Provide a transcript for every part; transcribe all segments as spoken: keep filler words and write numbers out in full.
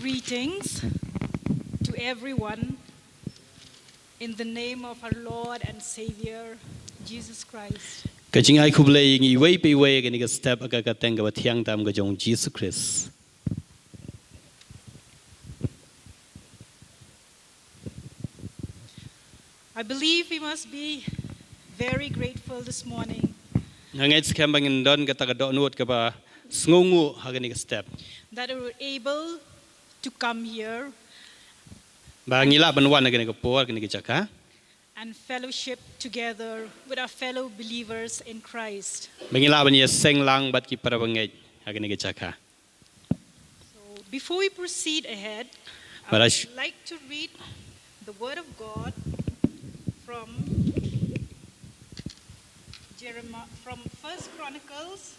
Greetings to everyone in the name of our Lord and Savior, Jesus Christ. Ka jingai khublei ïa ngi iwei pa iwei ha kane ka step ha ka kyrteng kaba thiang tam ka jong Jisu Khrist. I believe we must be very grateful this morning. Nga ngeit skhem ba ngin don kata ka dohnud kaba sngewnguh ha kane ka step. That we were able to come here. Ba ngi lah ban wan ha kane ka por, kane ka jaka. And fellowship together with our fellow believers in Christ. Ba ngi lah ban ïaseng lang bad ki para bangeit ha kane ka jaka. So before we proceed ahead, I But I would sh- like to read the word of God from Jeremiah, from First Chronicles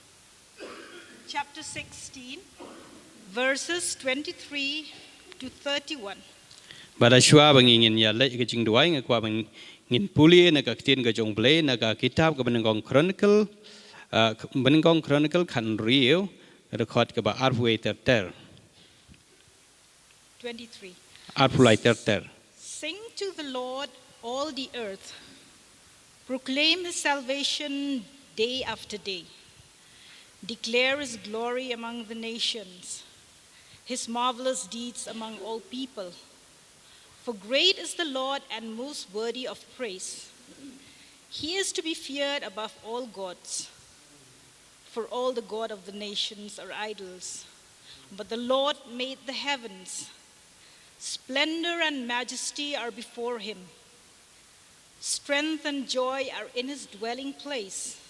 chapter sixteen, verses twenty-three to thirty-one. Bad shuwa ba ngin ïa leit ka jingduwai, nga kwah ba ngin pule na ka ktien ka jong U Blei na ka kitab kaba nyngkong Chronicle, ah, kaba nyngkong Chronicle khathynriew, dkhot kaba arphew ter ter. Twenty-three. Arphew lai ter ter. Sing to the Lord, all the earth. Proclaim his salvation day after day. Declare his glory among the nations, his marvelous deeds among all people. For great is the Lord and most worthy of praise. He is to be feared above all gods. For all the god of the nations are idols, but the Lord made the heavens. Splendor and majesty are before him. Strength and joy are in his dwelling place.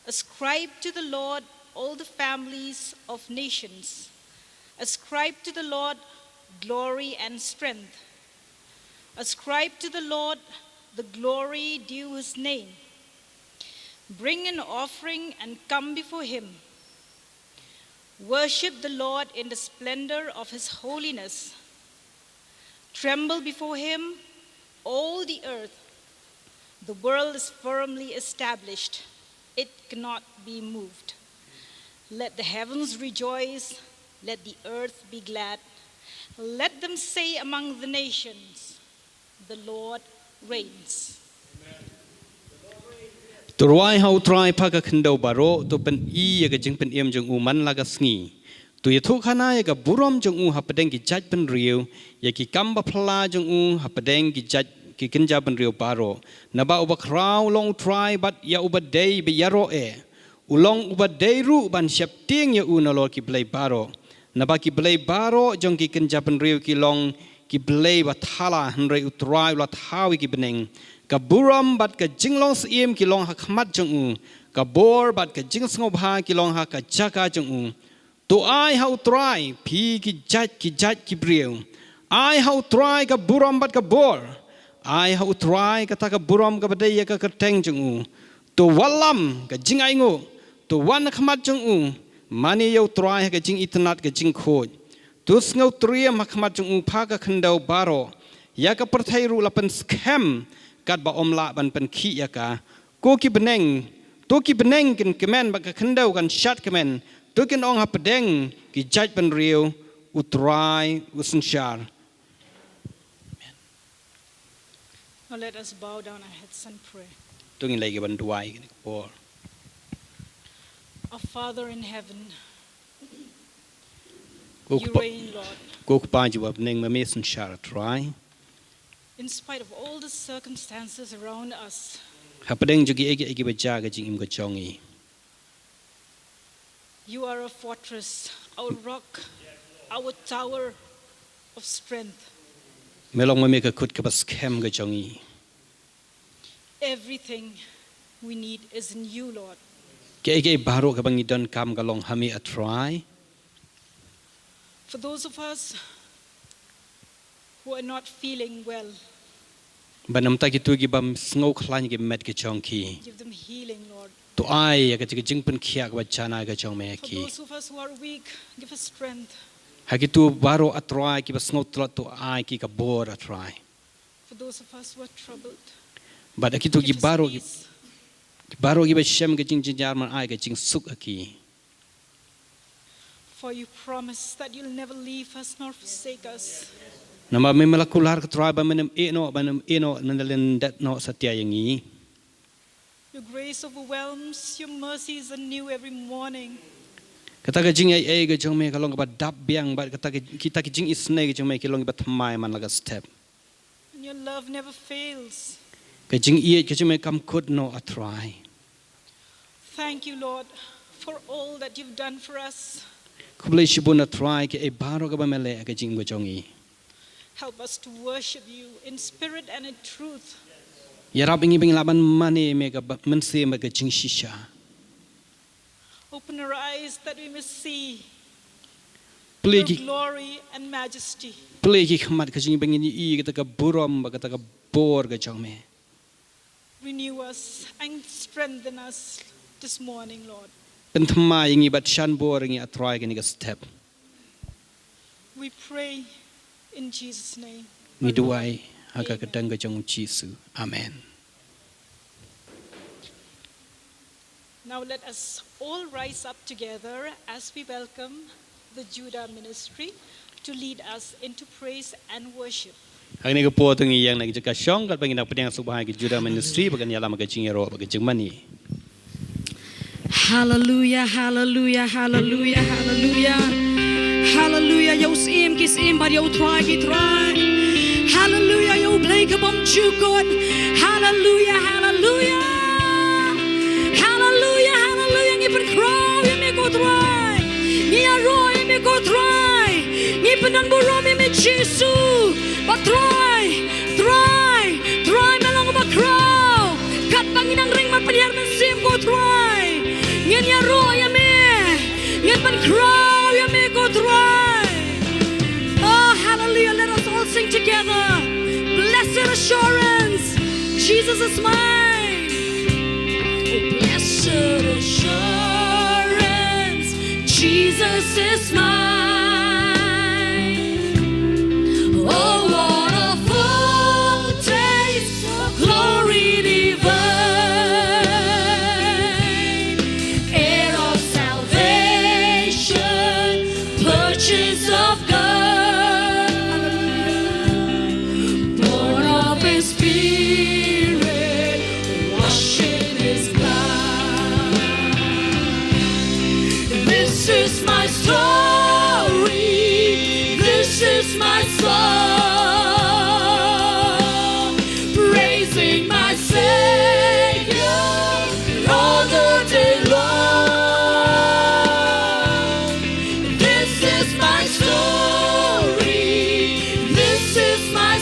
Ascribe to the Lord, all the families of nations. Ascribe to the Lord glory and strength. Ascribe to the Lord the glory due his name. Bring an offering and come before him. Worship the Lord in the splendor of his holiness. Tremble before him, all the earth. The world is firmly established, it cannot be moved. Let the heavens rejoice, let the earth be glad. Let them say among the nations, "The Lord reigns." To rwai ha U Trai pha ka khyndew baroh, to pyni ïa ka jingpynim jong u man la ka sngi. To ïathuhkhana ïa ka burom jong u hapdeng ki jaitbynriew, ïa ki kam baphylla jong u hapdeng ki jait ki kynja bynriew baroh. Naba uba khraw u long U Trai bad ïa uba dei ba ïaroh eh. U long uba dei ruh ban sheptieng ïa u nalor ki blei baroh. Naba ki blei baroh jong ki kynja bynriew ki long ki blei ba thala, hynrei U Trai u la thaw ïa ki bneng. Ka burom bad ka jinglong syiem ki long ha khmat jong u. Ka bor bad ka jingsngewbha ki long ha ka jaka jong u. To ai ha U Trai, phi ki jait ki jait ki briew. Ai ha U Trai ka burom bad ka bor. Ai ha U Trai kata ka burom kaba dei ïa ka kyrteng jong u. To wallam ka jingainguh. To wan ha khmat jong u. Mane ïa U Trai ha ka jingitynnad ka jingkhuid. To sngewtriem ha khmat jong u pha ka khyndew baroh. Ïa ka pyrthei ruh la pynskhem katba ym lah ban pynkhih ïa ka. Ko ki bneng, to ki bneng kin kmen bad ka khyndew kan shad kmen, to kin ong hapdeng ki jaitbynriew, U Trai u synshar. Now let us bow down our heads and pray. To ngin leit ki ban duwai kine ki por. Our Father in heaven, Ko you Kpa, reign, Lord. Ko Kpa jong u bneng, ma me synshar Trai. In spite of all the circumstances around us, hapdeng jong kiei kiei kiba jia ha ka jingim ka jong ngi, you are a fortress, our rock, our tower of strength. Me long ma me ka kut kaba skhem ka jong ngi. Everything we need is in you, Lord. Kiei kiei baroh kaba ngi donkam ka long ha me, A Trai. For those of us who are not feeling well, bad namar kito ki bym sngew khlaiñ ki met ki jong ki, give them healing, Lord. To ai ïa ka jingpynkhiah kaba janai ka jong me ïa ki. For those of us who are weak, give us strength. Ha kito baroh, A Trai, kiba sngew tlot, to ai ki ka bor, A Trai. For those of us who are troubled, bad ha kito ki baroh, ki baroh kiba shem ka jingjynjar, man, ai ka jingsuk ha ki. For you promise that you'll never leave us nor forsake us. Namar me me la kular ko Trai ba men ym ïehnoh, ba men ym ïehnoh, men ym lyndet noh satia ïa ngi. Your grace overwhelms, your mercies are new every morning. Kata ka jingaiei ka jong me ka long kaba dap biang, bad kata ka, kita ki jingisynei ka jong me ki long kiba thymmai man la ka step. And your love never fails. Ka jingïeit ka jong me kam kut noh, A Trai. Thank you, Lord, for all that you've done for us. Khublei shibun, A Trai, kiei baroh kaba me leh ha ka jingim ka jong ngi. Help us to worship you in spirit and in truth. Ïarap ïa ngi ba ngin lah ban mane ïa me ka ba-, mynsiem bad ka jingshisha. Open our eyes that we may see Plie your ki, glory and majesty. Plie ki khmat ka jong ngi ba ngin ïohi ïa kata ka burom bad kata ka bor ka jong me. Renew us and strengthen us this morning, Lord. Pynthymmai ïa ngi bad shan bor ïa ngi, A Trai, kane ka step. We pray in Jesus' name. Ngi duwai ha ka kyrteng ka jong U Jisu. Amen. Now let us all rise up together as we welcome the Judah Ministry to lead us into praise and worship. Ha kane ka por to ngin ïeng na ka jaka shong katba ngin nang pdiang sngewbha ïa ka Judah Ministry ba kan ïalam ha ka jingïaroh bad ka jingmane. Hallelujah, hallelujah, hallelujah, hallelujah. Hallelujah, ïa u Syiem ki syiem bad ïa U Trai ki trai. Hallelujah, ïa U Blei ka bymjukut. Hallelujah, hallelujah. Hallelujah, hallelujah. Ngi pynkhraw ïa me ko Trai. Ngi ïaroh ïa me ko Trai. Ngi pyndonburom ïa me Jisu. Ba Trai, Trai, Trai, me long ba khraw. Katba ngi nang ring ban pynhiar mynsiem ko Trai, ngin ïaroh ïa me. Ngin pynkhraw ïa me ko Trai. Oh, hallelujah. Let us all sing together. Blessed assurance, Jesus is mine. Oh, blessed assurance, Jesus is mine. Oh, what a foretaste of glory divine, heir of salvation, purchase of God, born of His Spirit, washed in His blood. This is my story. This is my song, praising my Savior all the day long. This is my story. This is my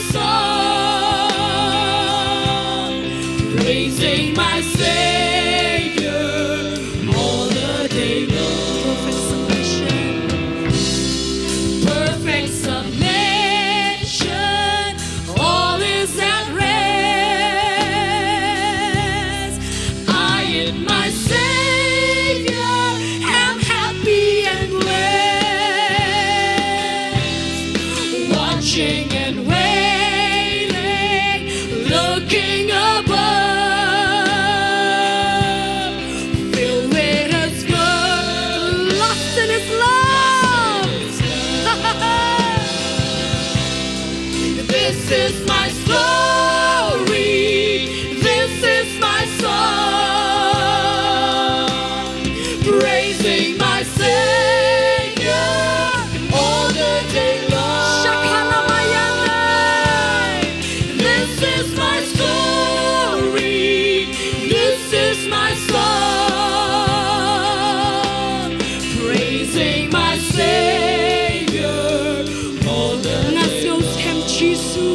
song, praising my Savior all the day long. Perfect submission. Perfect submission. All is at rest. I in my Savior am happy and blessed. Watching and waiting, looking above, filled with His good, lost in His love. This is my story. This is my song, praising my Savior all the day long. Shakana mayana. This is my story. This is my song, praising my Savior all the day long. Nga sngew skhem Jisu.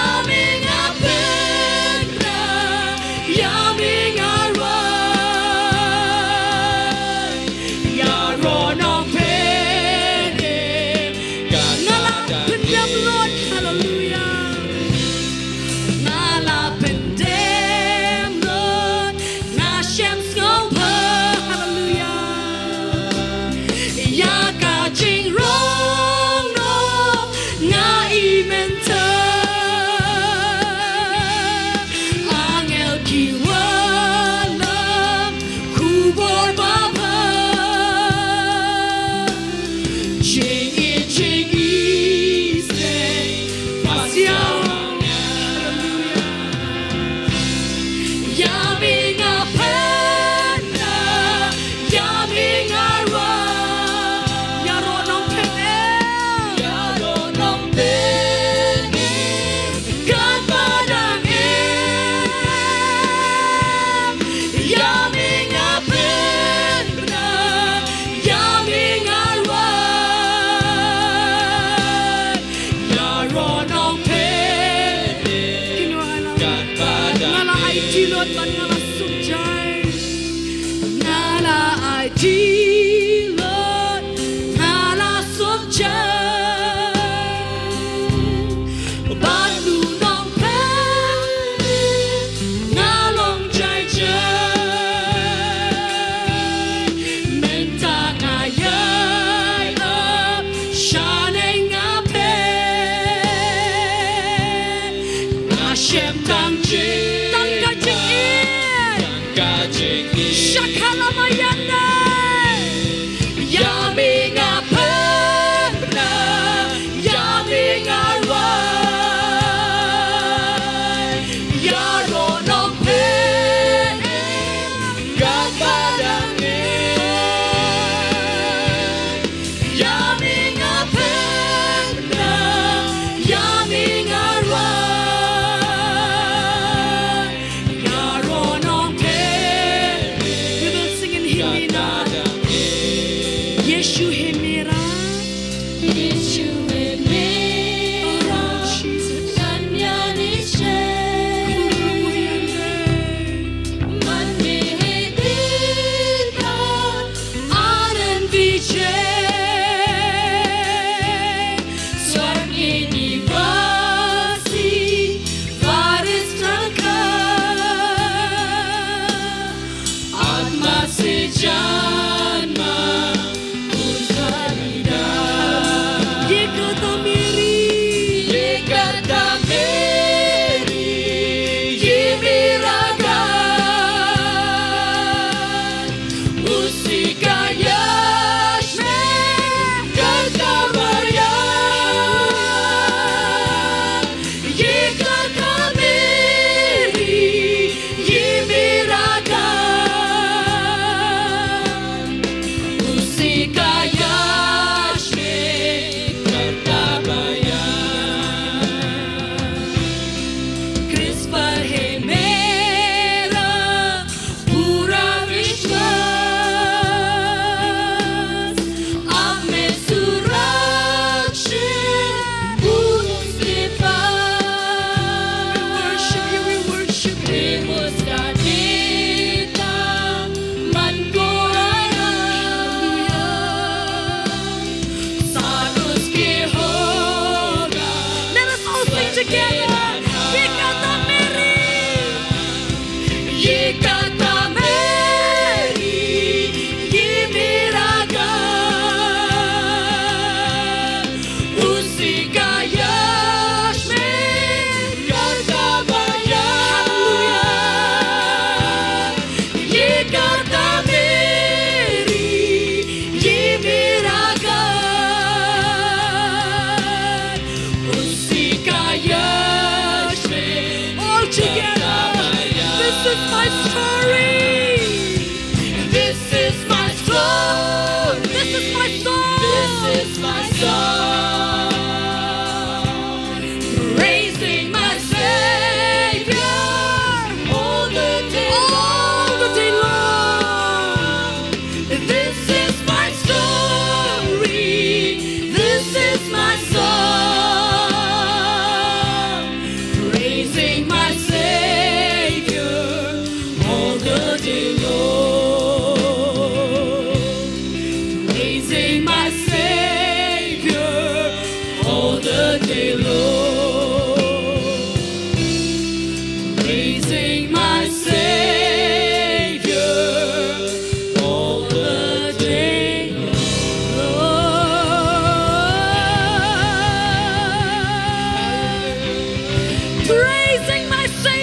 Ïa me nga pynbna, ïa me nga rai, ïaroh Nongpynim. Nga la pyndem Lord, haleluya. Nga la pyndem Lord, nga shem sngewbha, haleluya. Ïa ka jingrong noh nga i mynta. Angel ki wallam khubor babha. Jingim jingisynei, pasiaw. Haleluya. Ïa me nga pynbna, ïa me nga rai, ïaroh Nongpynim. Ïaroh Nongpynim, katba dang im. Ïa me nga pynbna, ïa me nga rai, ïaroh Nongpynim. Nga la aiti Lord bad nga la suk jai. Nga la aiti Lord, nga la suk jai. Bad u Nongpynim nga long jai jai. Mynta nga ïai ap shaneng nga peit. Nga shem tang jing, tang ka jingim, tang ka jingim. Sha ka lama ïa nai. Ïa me nga pynbna, ïa me nga rai, ïaroh Nongpynim katba dang im. Ïa me nga pynbna, ïa me nga rai, ïaroh Nongpynim. We will sing in Hindi.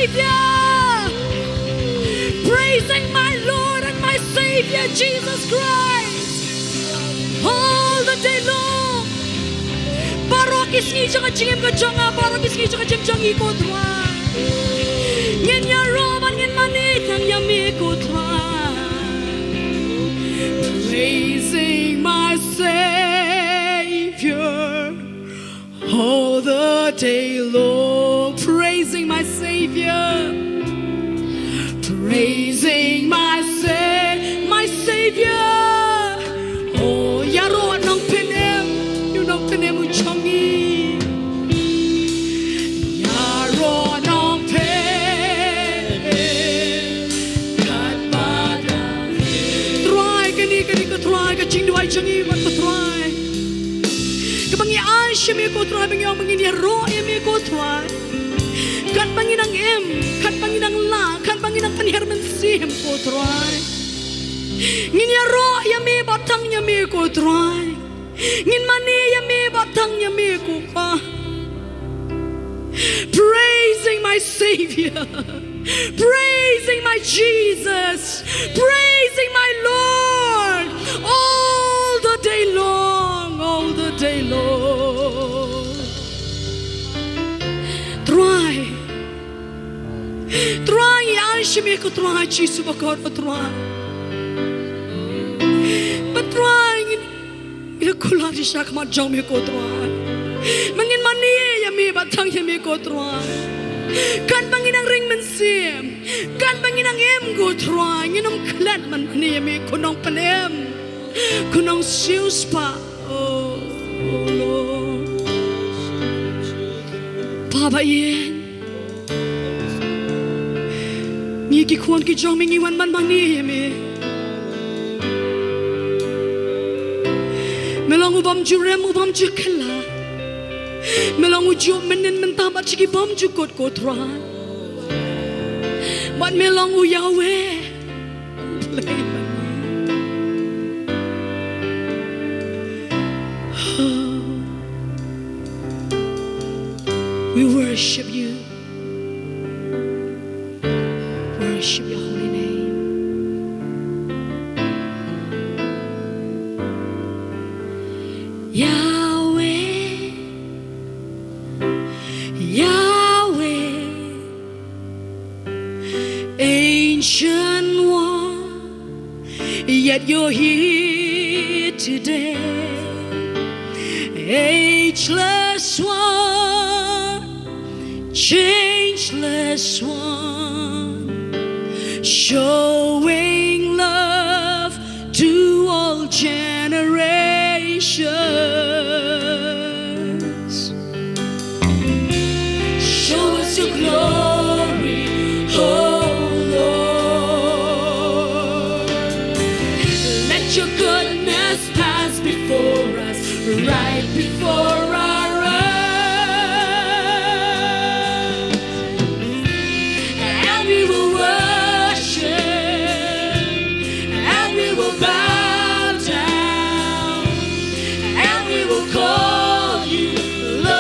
Savior. Praising my Lord and my Savior, Jesus Christ. All the day long. Baroh ki sngi jong ka jingim ka jong nga, baroh ki sngi jong ka jingim jong ngi ko Trai. Ngin ïaroh bad ngin mane tang ïa me ko Trai. Praising my Savior. All the day long, praising my Savior, praising my Sa-, my Savior. Oh, ïaroh Nongpynim, ïa u Nongpynim u jong ngi. Ïaroh Nongpynim, kat ba dang. Trai, kane, kane ko Trai, ka jingduwai jong ngi bad ko Trai. Kaba ngi ai sha me ko Trai, ba ngi ong ba ngin ïaroh ïa me ko Trai. Katba ngi nang im, katba ngi nang lah, katba ngi nang pynhiar mynsiem ko Trai. Ngin ïaroh ïa me bad tang ïa me ko Trai. Ngin mane ïa me bad tang ïa me ko Kpa. Praising my Savior. Praising my Jesus, praising my Lord, all the day long, all the day long. Trai, Trai, ngi ai sha me ko Trai Jisu bakor, ko Trai. Ba Trai, ngin Ngi la kular sha khmat jong me ko Trai. Ba ngin mane ïa me bad tang ïa me ko Trai. Katba ngi nang ring mynsiem, katba ngi nang im ko Trai, ngin ym klet ban mane ïa me ko Nongpynim, ko Nongsiewspah. Oh, oh Lord. Baba ïeit. Ngi ki khun ki jong me ngi wan ban mane ïa me. Me long u bym ju rem u bym ju kylla. Me long u juh mynnin mynta bad sha ki bymjukut ko Trai. Bad me long u Yahweh. We worship you. Worship your holy name. Yahweh, Yahweh, Ancient One, yet you're here today. Ageless One, Changeless One, showing love to all generations. Show us your glory, oh Lord. Let your goodness pass before us, right before our eyes. And we will worship, and we will bow down, and we will call you Lord.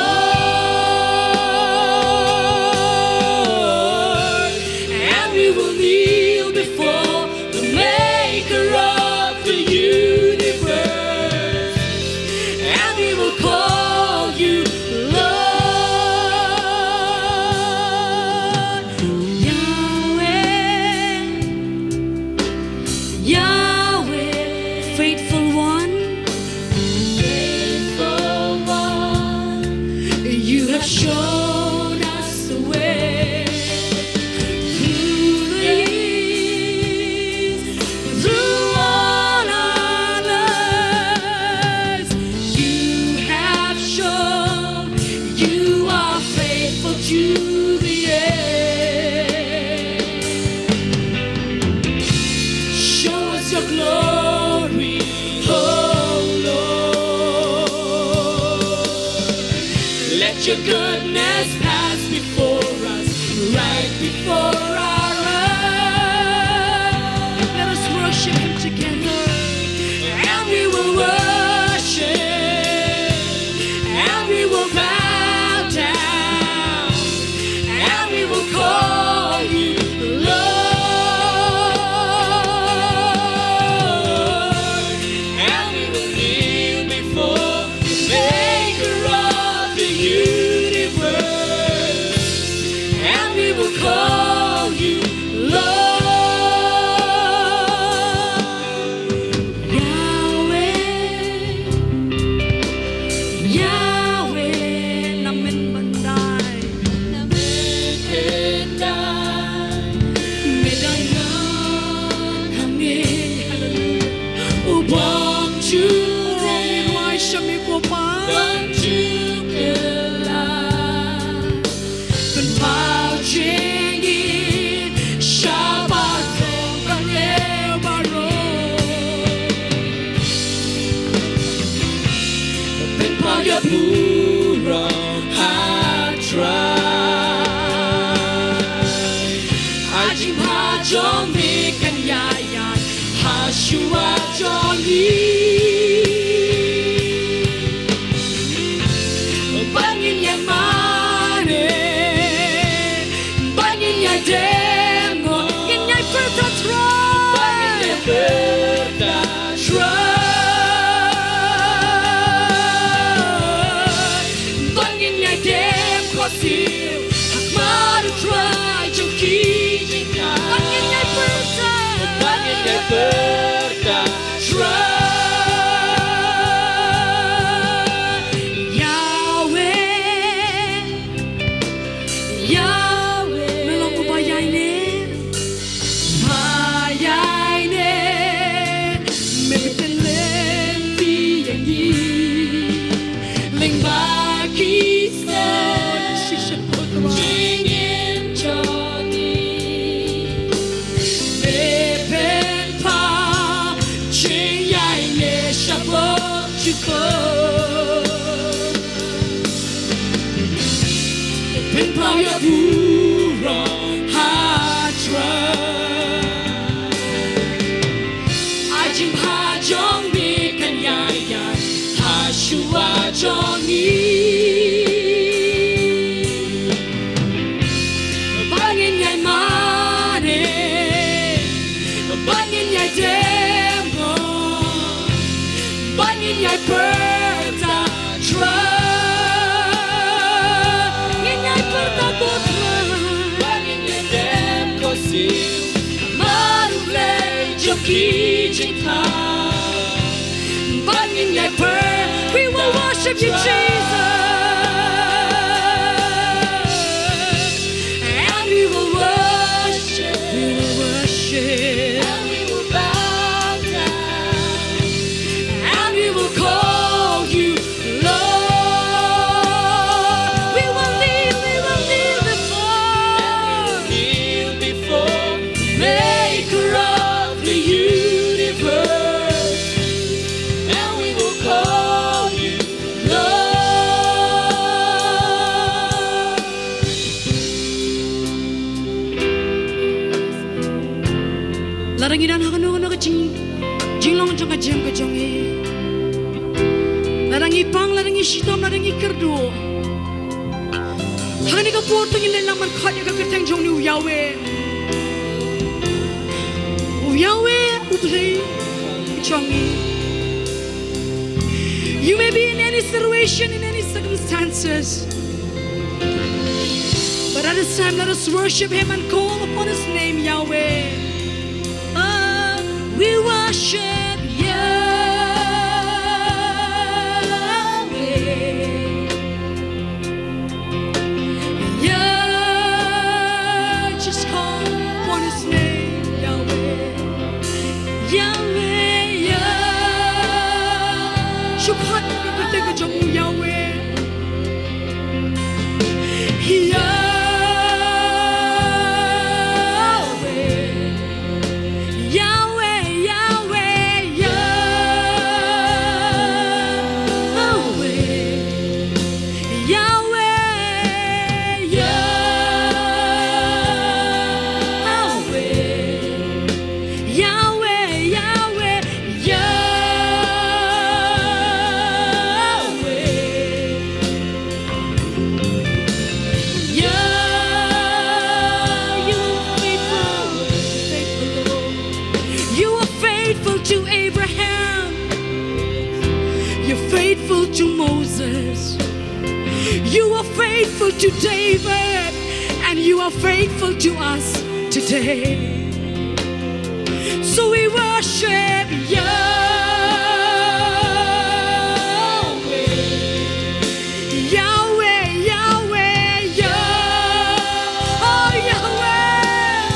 call you Lord. Yahweh, Yahweh, namen ban dei, namen ban dei, me dei ngan ha me. Haleluya. U bym ju roi, roi sha me ko Pa. Bym ju kylla. Pynpaw jingim sha baroh, baroh, baroh. Pynpaw ïa u burom ha Trai. Ai jingbha jong me kan ïaid ïaid ha shuwa jong ngi. Ba ngin ïaid mane, ba ngin ïaid dem, ngin ïaid pyrta Trai. Ba ngin ïaid pyrta Trai. Ba ngin ïaid dem khohsiew ha khmat u Trai jong ki jingkha. Ba ngin ïaid pyrta, ba ngin ïaid pyrta Trai. Yahweh, Yahweh, me long uba ïaineh, ba ïaineh, me pynlong ïa ngi lyngba ki snam jingim jong ngi. Me pynpaw jingïaineh shaphang jong ngi. Pynpaw ïa u burom ha Trai. Ai jingbha jong me kan ïaid ïaid ha shuwa jong ngi. Ba ngin ïaid mane, ba ngin ïaid dem, ba ngin ïaid pyrta Trai. Ngin ïaid pyrta ko Trai. Ba ngin ïaid dem khohsiew ha khmat u Blei jong ki jingkha. Ba ngin ïaid pyrta. We will worship you, Jesus. And we will worship. We will worship. And we will bow down. And we will call you Lord. We will kneel, we will kneel before, kneel before Maker of the universe. And we will call you Lord. Lada ngi don ha kano kano ka jing, jinglong jong ka jingim ka jong ngi. Lada ngi pang, lada ngi shitom, lada ngi kyrduh. Ha kane ka por to ngin leit lang ban khot ïa ka kyrteng jong une u Yahweh. U Yahweh, u Blei jong ngi. You may be in any situation, in any circumstances. But at this time, let us worship him and call upon his name, Yahweh. Oh, we worship Yahweh. Yah, just call upon his name, Yahweh. Yahweh, Yah. Shu khot ïa ka kyrteng ka jong u Yahweh. Yahweh. Yahweh, Yahweh, Yahweh. Yahweh, Yahweh. Yahweh, Yahweh, Yahweh. Yah, you are faithful, faithful Lord. You are faithful to Abraham. You're faithful to Moses. You are faithful to David, and you are Faithful to us today. So we worship Yahweh. Yahweh, Yahweh, Yah-, oh, Yahweh.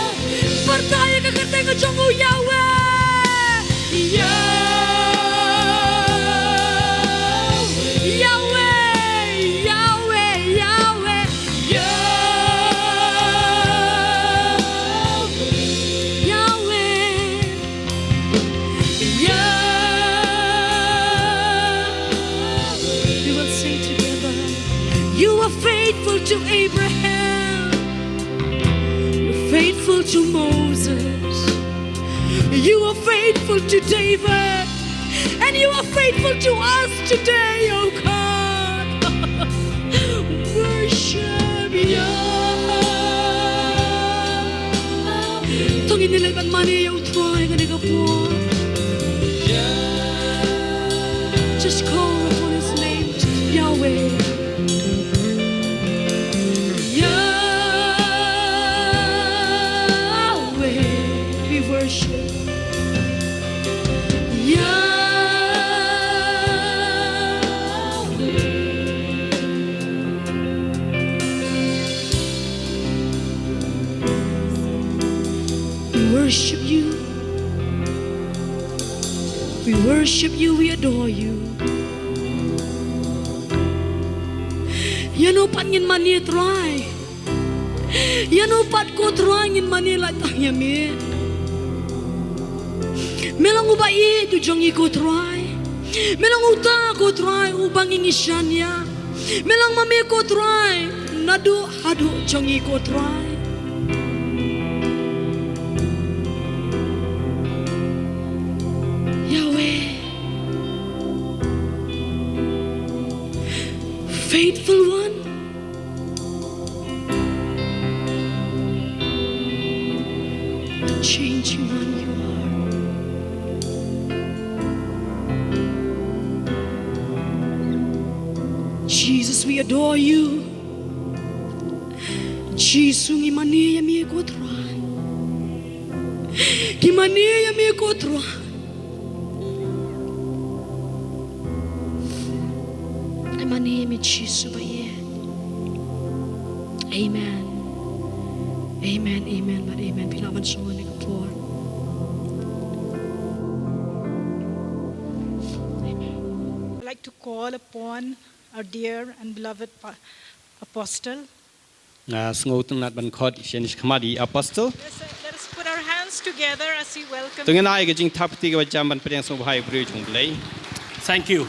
Pyrta ïa ka kyrteng ka jong u Yahweh. Yah-, Yahweh, Yahweh, Yahweh. Yah-, Yahweh. Yah-, we will sing together. You are faithful to Abraham. You're faithful to Moses. You are faithful to David. And you are faithful to us today, oh God. Worship you. To ngin ïa leit ban mane ïa u Trai ha kane ka por. Just call upon his name, Yahweh. Yahweh, we worship. Yahweh. We worship you. We worship you, we adore you. Ïano pat ngin mane, Trai? Ïano pat, ko Trai, ngin mane lait tang ïa me? Me long uba ïeit u jong ngi, ko Trai. Me long uta, ko Trai, uba ngi ngi shaniah. Me long ma me, ko Trai, naduh haduh jong ngi, ko Trai. Yahweh, faithful one, unchanging one you are. Jesus, we adore you. Jisu, ngi mane ïa me, ko Trai. Ngi mane ïa me, ko Trai. Ngi mane ïa me, Jisu ba ïeit. Amen. Amen, amen, bad amen. Phi lah ban shong ha kane ka por. I'd like to call upon our dear and beloved pa-, apostle. Nga sngewtynnat ban khot ïa i apostle. Let's, uh, let us put our hands together as we welcome. To ngin ai ka jingthap kti kaba jam ban pdiang sngewbha ïa u briew jong U Blei. Thank you.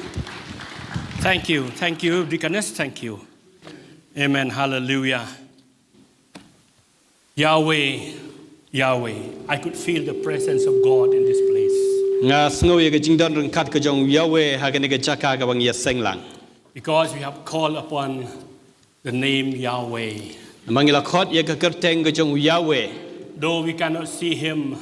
Thank you. Thank you, Deaconess. Thank you. Amen. Hallelujah. Yahweh, Yahweh. I could feel the presence of God in this place. Nga sngew ïa ka jingdon ryngkat ka jong Yahweh ha kane ka jaka kaba ngi ïaseng lang. Because we have called upon the name Yahweh. Namar ngi la khot ïa ka kyrteng ka jong u Yahweh. Though we cannot see him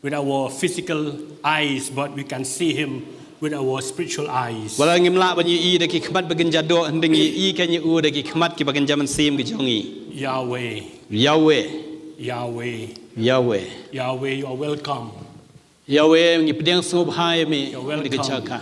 with our physical eyes, but we can see him with our spiritual eyes. Wat la ngim lah ban ïohi da ki khmat ba kynja doh, hynrei ngi ïohi kein ïa u da ki khmat kiba kynja mynsiem ki jong ngi. Yahweh. Yahweh. Yahweh. Yahweh. Yahweh, you are welcome. Yahweh, ngi pdiang sngewbha ïa me. You're welcome. Ngi ka jaka.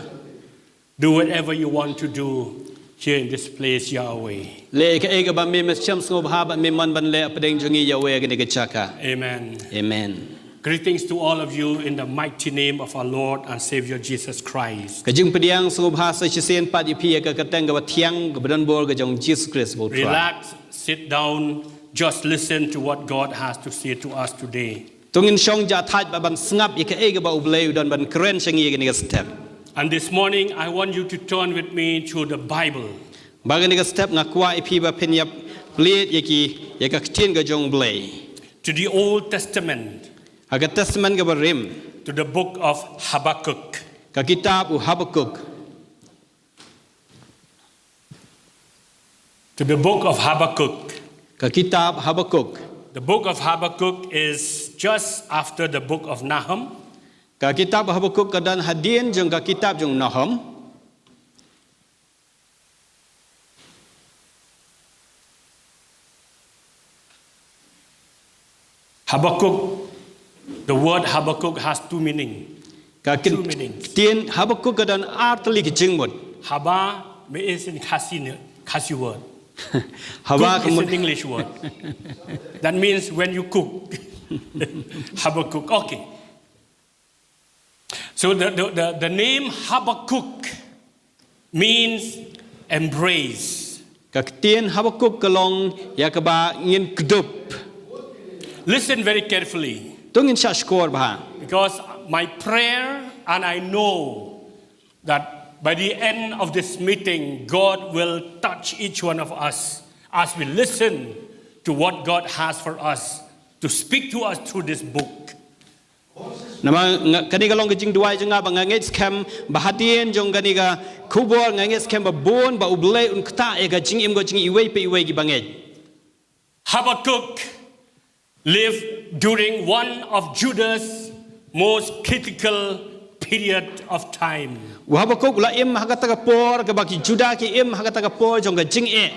Do whatever you want to do here in this place, Yahweh. Leh kaei kaba me me shem sngewbha bad me mon ban leh hapdeng jong ngi Yahweh ha kane ka jaka. Amen. Amen. Greetings to all of you in the mighty name of our Lord and Savior Jesus Christ. Ka jingpdiang sngewbha sa shisien pat ïa phi ha ka kyrteng kaba thiang kaba donbor ka jong Jisu Khrist ba U Trai. Relax, sit down, just listen to what God has to say to us today. To ngin shong jahthait bad ban sngap ïa kaei kaba U Blei u don ban kren sha ngi ha kane ka step. And this morning, I want you to turn with me to the Bible. Bad ha kane ka step nga kwah ïa phi ba phin ïa plie ïa ki, ïa ka ktien ka jong U Blei. To the Old Testament. Ha ka Testament kaba rim. To the book of Habakkuk. Ka kitab u Habakkuk. To the book of Habakkuk. Ka kitab Habakkuk. The book of Habakkuk is just after the book of Nahum. Ka kitab Habakkuk ka don hadien jong ka kitab jong Nahum. Habakkuk, the word Habakkuk has two meaning. Ka ktien Habakkuk ka don ar tylli ki jingmut. Haba, me is in Khasi, Khasi word. Haba is an English word. That means when you cook. Habakkuk. Okay. So the, the, the, the name Habakkuk means embrace. Ka ktien Habakkuk ka long ïa kaba ngin kdup. Listen very carefully. To ngin shah shkor bha. Because my prayer, and I know that by the end of this meeting, God will touch each one of us as we listen to what God has for us to speak to us through this book. Namar nga, kane ka long ka jingduwai jong nga ba nga ngeit skhem ba hadien jong kane ka khubor nga ngeit skhem ba bun ba U Blei un ktah ïa ka jingim ka jong iwei pa iwei ki bangeit. Habakkuk lived during one of Judah's most critical period of time. U Habakkuk u la im ha kata ka por kaba ki Judah ki im ha kata ka por jong ka jingeh.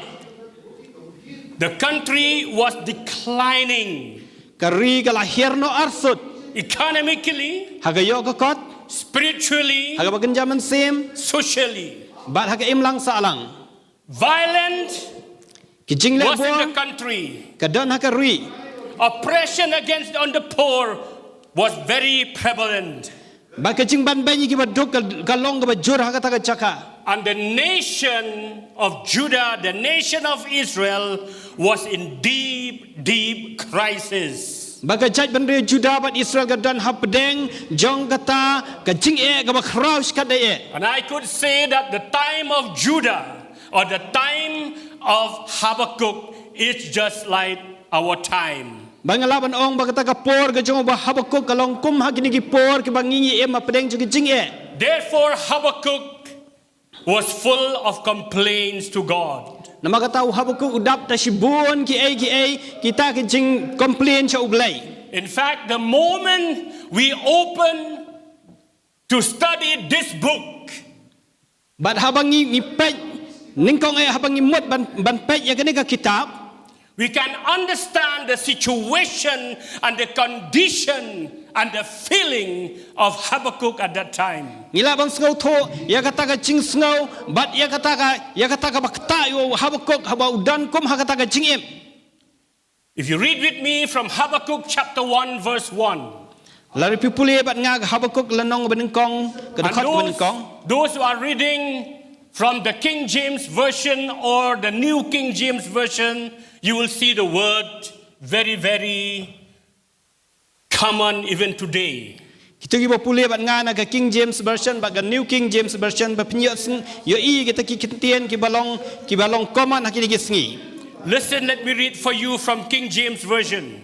The country was declining. Ka ri ka la hiar noh arsut. Economically, ha ka ïoh ka kot, spiritually, ha kaba kynja mynsiem, socially, bad ha ka imlang sahlang. Violence, ki jingleh bor, was in the country. Ka don ha ka ri. Oppression against on the poor was very prevalent. Bad ka jingbanbeiñ ïa kiba duk ka, ka long kaba jur ha kata ka jaka. And the nation of Judah, the nation of Israel, was in deep, deep crisis. Bad ka jaitbynriew Judah bad Israel ka don hapdeng jong kata ka jingeh kaba khraw shikatdei eh. And I could say that the time of Judah or the time of Habakkuk is just like our time. Bad nga lah ban ong ba kata ka por ka jong u Habakkuk ka long kum ha kine ki por kiba ngi ngi im hapdeng jong ki jingeh. Therefore, Habakkuk was full of complaints to God. Namar kata u Habakkuk u dap da shibun kiei kiei kita ki jingcomplain sha U Blei. In fact, the moment we open to study this book, bad haba ngi, ngi peit nyngkong eh, haba ngi mut ban, ban peit ïa kane ka kitab, we can understand the situation and the condition and the feeling of Habakkuk at that time. Ngi lah ban sngewthuh ïa kata ka jingsngew bad ïa kata ka, ïa kata kaba ktah ïa u Habakkuk haba u don kum ha kata ka jingim. If you read with me from Habakkuk chapter one, verse one. Lada phi pule bad nga ka Habakkuk lynnong ba nyngkong, ka dkhot ba nyngkong. And those, those who are reading from the King James Version or the New King James Version, you will see the word very, very common even today. Kito kiba pule bad nga na ka King James Version bad ka New King James Version, ba phin ïoh sng-, ïohi kita ki kyntien kiba long, kiba long common ha kine ki sngi. Listen, let me read for you from King James Version.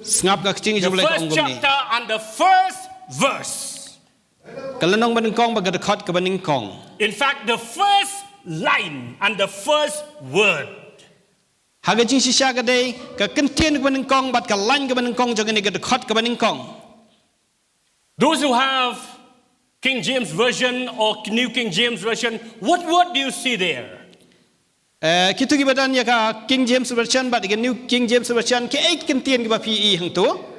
Sngap ka ktien jong U Blei ka ong kumne. The first chapter and the first verse. Ka lynnong ba nyngkong bad ka dkhot kaba nyngkong. In fact, the first line and the first word. Ha ka jingshisha ka dei ka kyntien kaba nyngkong bad ka lain kaba nyngkong jong kane ka dkhot kaba nyngkong. Those who have King James Version or New King James Version, what word do you see there? Eh, kito kiba don ïa ka King James Version bad ka New King James Version, kiei ki kyntien kiba phi ïohi hangto?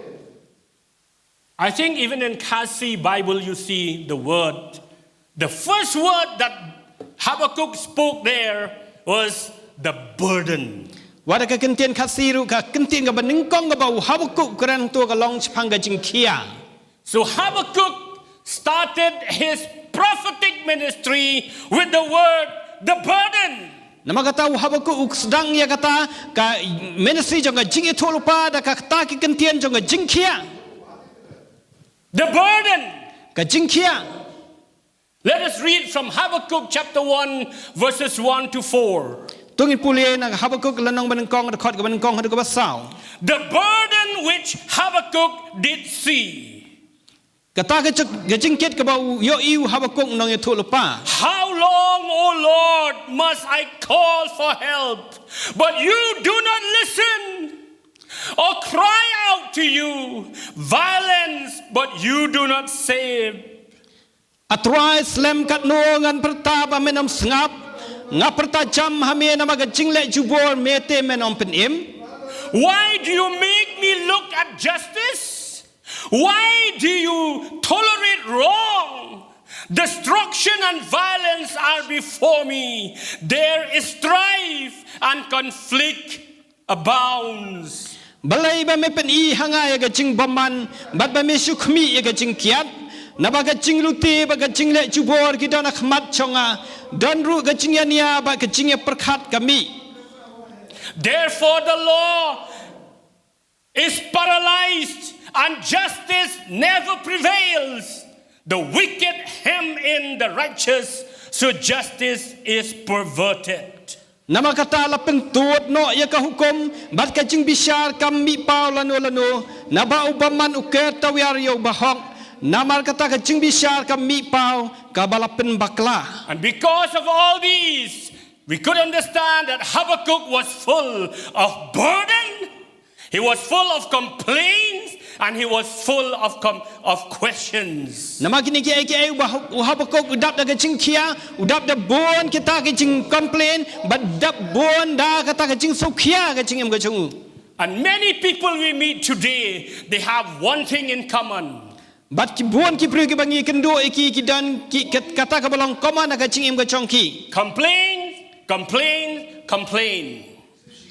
I think even in Khasi Bible you see the word, the first word that Habakkuk spoke there was the burden. Wat ha ka kyntien Khasi ruh ka kyntien kaba nyngkong kaba u Habakkuk u kren to ka long shaphang ka jingkhia. So Habakkuk started his prophetic ministry with the word, the burden. Namar kata u Habakkuk u sdang ïa kata ka ministry jong ka jingïathuhlypa da kata ki kyntien jong ka jingkhia. The burden. Ka jingkhia. Let us read from Habakkuk chapter one, verses one to four. To ngin pule na Habakkuk lynnong ba nyngkong, dkhot kaba nyngkong haduh kaba saw. The burden which Habakkuk did see. Kata ka jing-, ka jingkit kaba u ïohi u Habakkuk u nongïathuhlypa. How long, O Lord, must I call for help, but you do not listen, or cry out to you violence, but you do not save? A Trai, slem katno ngan pyrta ba men ym sngap, nga pyrta jam ha me namar ka jingleh jubor, me te men ym pynim. Why do you make me look at justice? Why do you tolerate wrong? Destruction and violence are before me. There is strife and conflict abounds. Balei ba me pyni ha nga ïa ka jingbymman, bad ba me shu khmih ïa ka jingkiad? Naba ka jinglute bad ka jingleh jubor ki don ha khmat jong nga, don ruh ka jingïania bad ka jingïapyrkhat ka mih. Therefore, the law is paralyzed, and justice never prevails. The wicked hem in the righteous, so justice is perverted. Namar kata la pyntud noh ïa ka hukum, bad ka jingbishar kam mih paw lano lano, naba u bymman u ker tawiar ïa u bahok, namar kata ka jingbishar kam mih paw, kaba la pynbakla. And because of all these, we could understand that Habakkuk was full of burden, he was full of complaints, and he was full of, com- of questions. Namar kine kiei kiei u Bah- u Habakuk u dap da ka jingkhia, u dap da bun kita ki jingcomplain, bad dap bun da kata ka jingsngewkhia ka jingim ka jong u. And many people we meet today, they have one thing in common. Bad ki bun ki briew kiba ngi kynduh ïa ki, ki don ki kat- kata kaba long common ha ka jingim ka jong ki. Complain, complain, complain.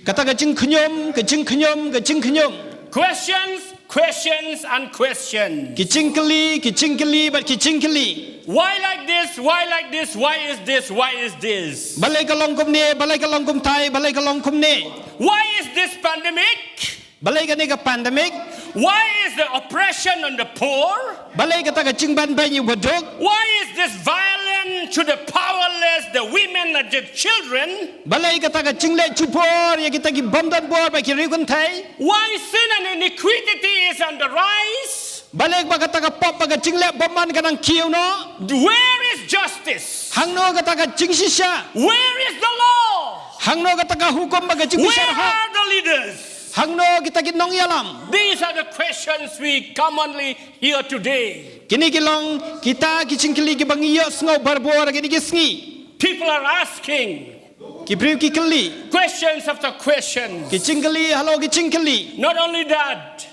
Kata ka jingkhñium, ka jingkhñium, ka jingkhñium. Questions, questions and questions. Ki jingkylli, ki jingkylli bad ki jingkylli. Why like this? Why like this? Why is this? Why is this? Balei ka long kumne, balei ka long kumtai, balei ka long kumne? Why is this pandemic? Balei kane ka pandemic? Why is the oppression on the poor? Balei kata ka jingbanbeiñ ïa u baduk? Why is this violence to the powerless, the women and the children? Balei kata ka jingleh jubor ïa kita ki bym don bor bad ki riewkynthei? Why sin and iniquity is on the rise? Balei ba kata ka pop bad ka jingleh bymman ka nang kiew noh? Where is justice? Hangno kata ka jingshisha? Where is the law? Hangno kata ka hukum bad ka jingbishar hok? Where are the leaders? Hangno kita ki nongïalam? These are the questions we commonly hear today. Kine ki long kita ki jingkylli kiba ngi ïohsngew barabor kine ki sngi. People are asking. Ki briew ki kylli. Questions after questions. Ki jingkylli halor ki jingkylli. Not only that,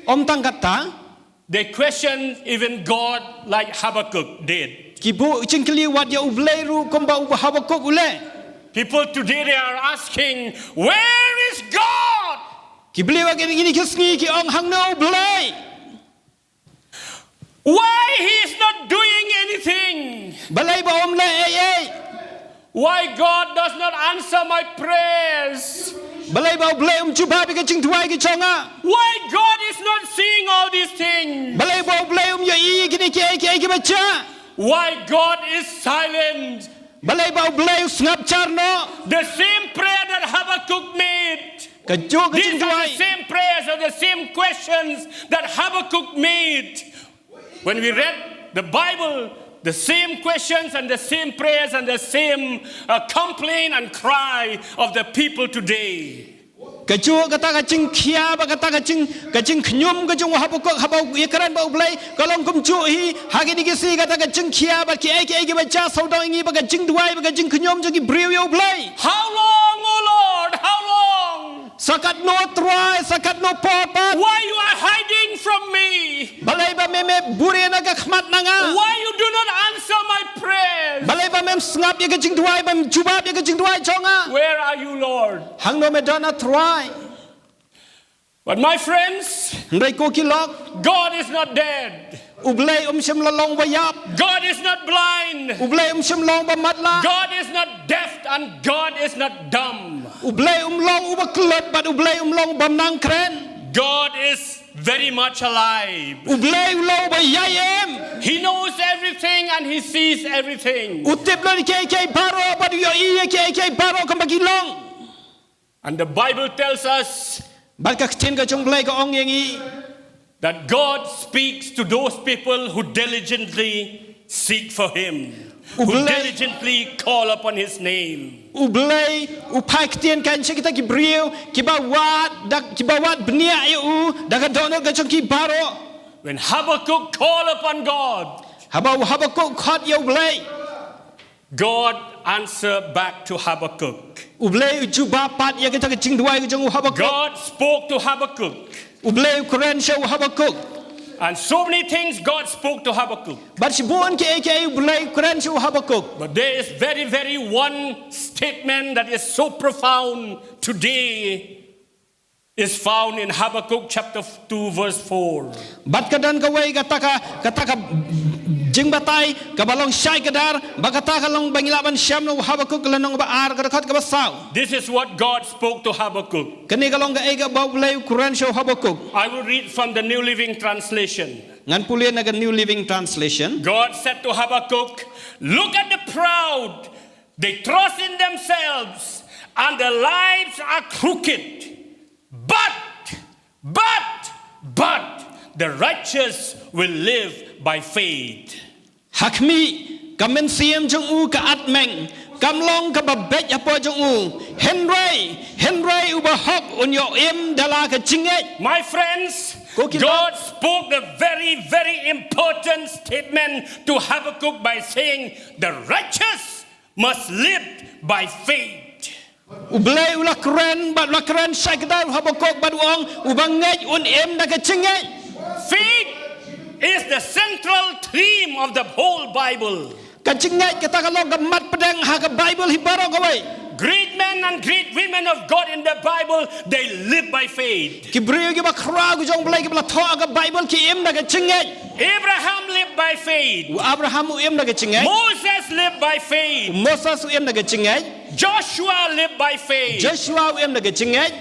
ym tang kata, they question even God like Habakkuk did. Ki buh jingkylli wat ïa U Blei ruh kumba u Habakuk u leh. People today, they are asking, "Where is God?" Ki briew ha kine ki sngi ki ong, hangno U Blei? Why he is not doing anything? Balei ba um leh ei ei? Why God does not answer my prayers? Balei ba U Blei um jubab ïa ka jingduwai ka jong nga? Why God is not seeing all these things? Balei ba U Blei um ïohi ïa kine kiei kiei kiba jia? Why God is silent? Balei ba U Blei u sngap jar noh? The same prayer that Habakkuk made. Kajuh ka jingduwai. These are the same prayers or the same questions that Habakkuk made. When we read the Bible, the same questions and the same prayers and the same, uh, complaint and cry of the people today. Kajuh kata ka jingkhia bad kata ka jing- ka jingkhñium ka jong u Habakuk haba u ïakren bad U Blei, ka long kumjuh hi ha kine ki sngi, kata ka jingkhia bad kiei kiei kiba jia sawdong ïa ngi bad ka jingduwai bad ka jingkhñium jong ki briew ïa U Blei. How long, O Lord? How long? Sa katno Trai, sa katno por pat? Why you are hiding from me? Balei ba me, me buhrieh na ka khmat na nga? Why you do not answer my prayers? Balei ba mem sngap ïa ka jingduwai, bam jubab ïa ka jingduwai jong nga? Where are you, Lord? Hangno me don, A Trai? But my friends, hynrei ko ki lok, God is not dead. U Blei um shym la long uba ïap. God is not blind. U Blei um shym long uba matlah. God is not deaf and God is not dumb. U Blei um long uba klet bad U Blei um long uba nang kren. God is very much alive. U Blei u long uba ïai im. He knows everything and he sees everything. U tip lut ïa kiei kiei baroh bad u ïohi ïa kiei kiei baroh kumba ki long. And the Bible tells us, bad ka ktien ka jong U Blei ka ong ïa ngi, that God speaks to those people who diligently seek for him, who diligently call upon his name. U Blei u phai ktien kan sha kita ki briew kiba wad da, kiba wad bniah ïa u da ka dohnud ka jong ki baroh. When Habakkuk called upon God, haba u Habakuk khot ïa U Blei, God answered back to Habakkuk. U Blei u jubab pat ïa kata ka jingduwai ka jong u Habakuk. God spoke to Habakkuk. U Blei u kren sha u Habakuk. And so many things God spoke to Habakkuk. Bad shibun kiei kiei u Blei u kren sha u Habakuk. But there is very, very one statement that is so profound today is found in Habakkuk chapter two, verse four. Bad ka don kawei kata ka, kata ka jingbatai kaba long shai kdar, ba kata ka long ba ngi lah ban shem na u Habakuk lynnong ba ar, ka dkhot kaba saw. This is what God spoke to Habakkuk. Kane ka long kaei kaba u Blei u kren sha u Habakuk. I will read from the New Living Translation. Ngan pule na ka New Living Translation. God said to Habakkuk, "Look at the proud. They trust in themselves, and their lives are crooked. But, but, but the righteous will live by faith." Ha khmih, ka mynsiem jong u ka atmeng, kam long kaba beit hapoh jong u. Hynrei, hynrei u bahok un ïoh im da la ka jingngeit. My friends, God spoke a very, very important statement to Habakkuk by saying, "The righteous must live by faith." U Blei u la kren, bad u la kren shai kdar u Habakuk bad u ong, u bangeit un im da ka jingngeit. Faith is the central theme of the whole Bible. Ka jingngeit kata ka long ka mat pdeng ha ka Baibl hi baroh kawei. Great men and great women of God in the Bible, they live by faith. Ki briew kiba khraw ki jong u Blei kiba la thoh ha ka Baibl ki im da ka jingngeit. Abraham lived by faith. U Abraham u im da ka jingngeit. Moses lived by faith. U Moses u im da ka jingngeit. Joshua lived by faith. Joshua u im da ka jingngeit.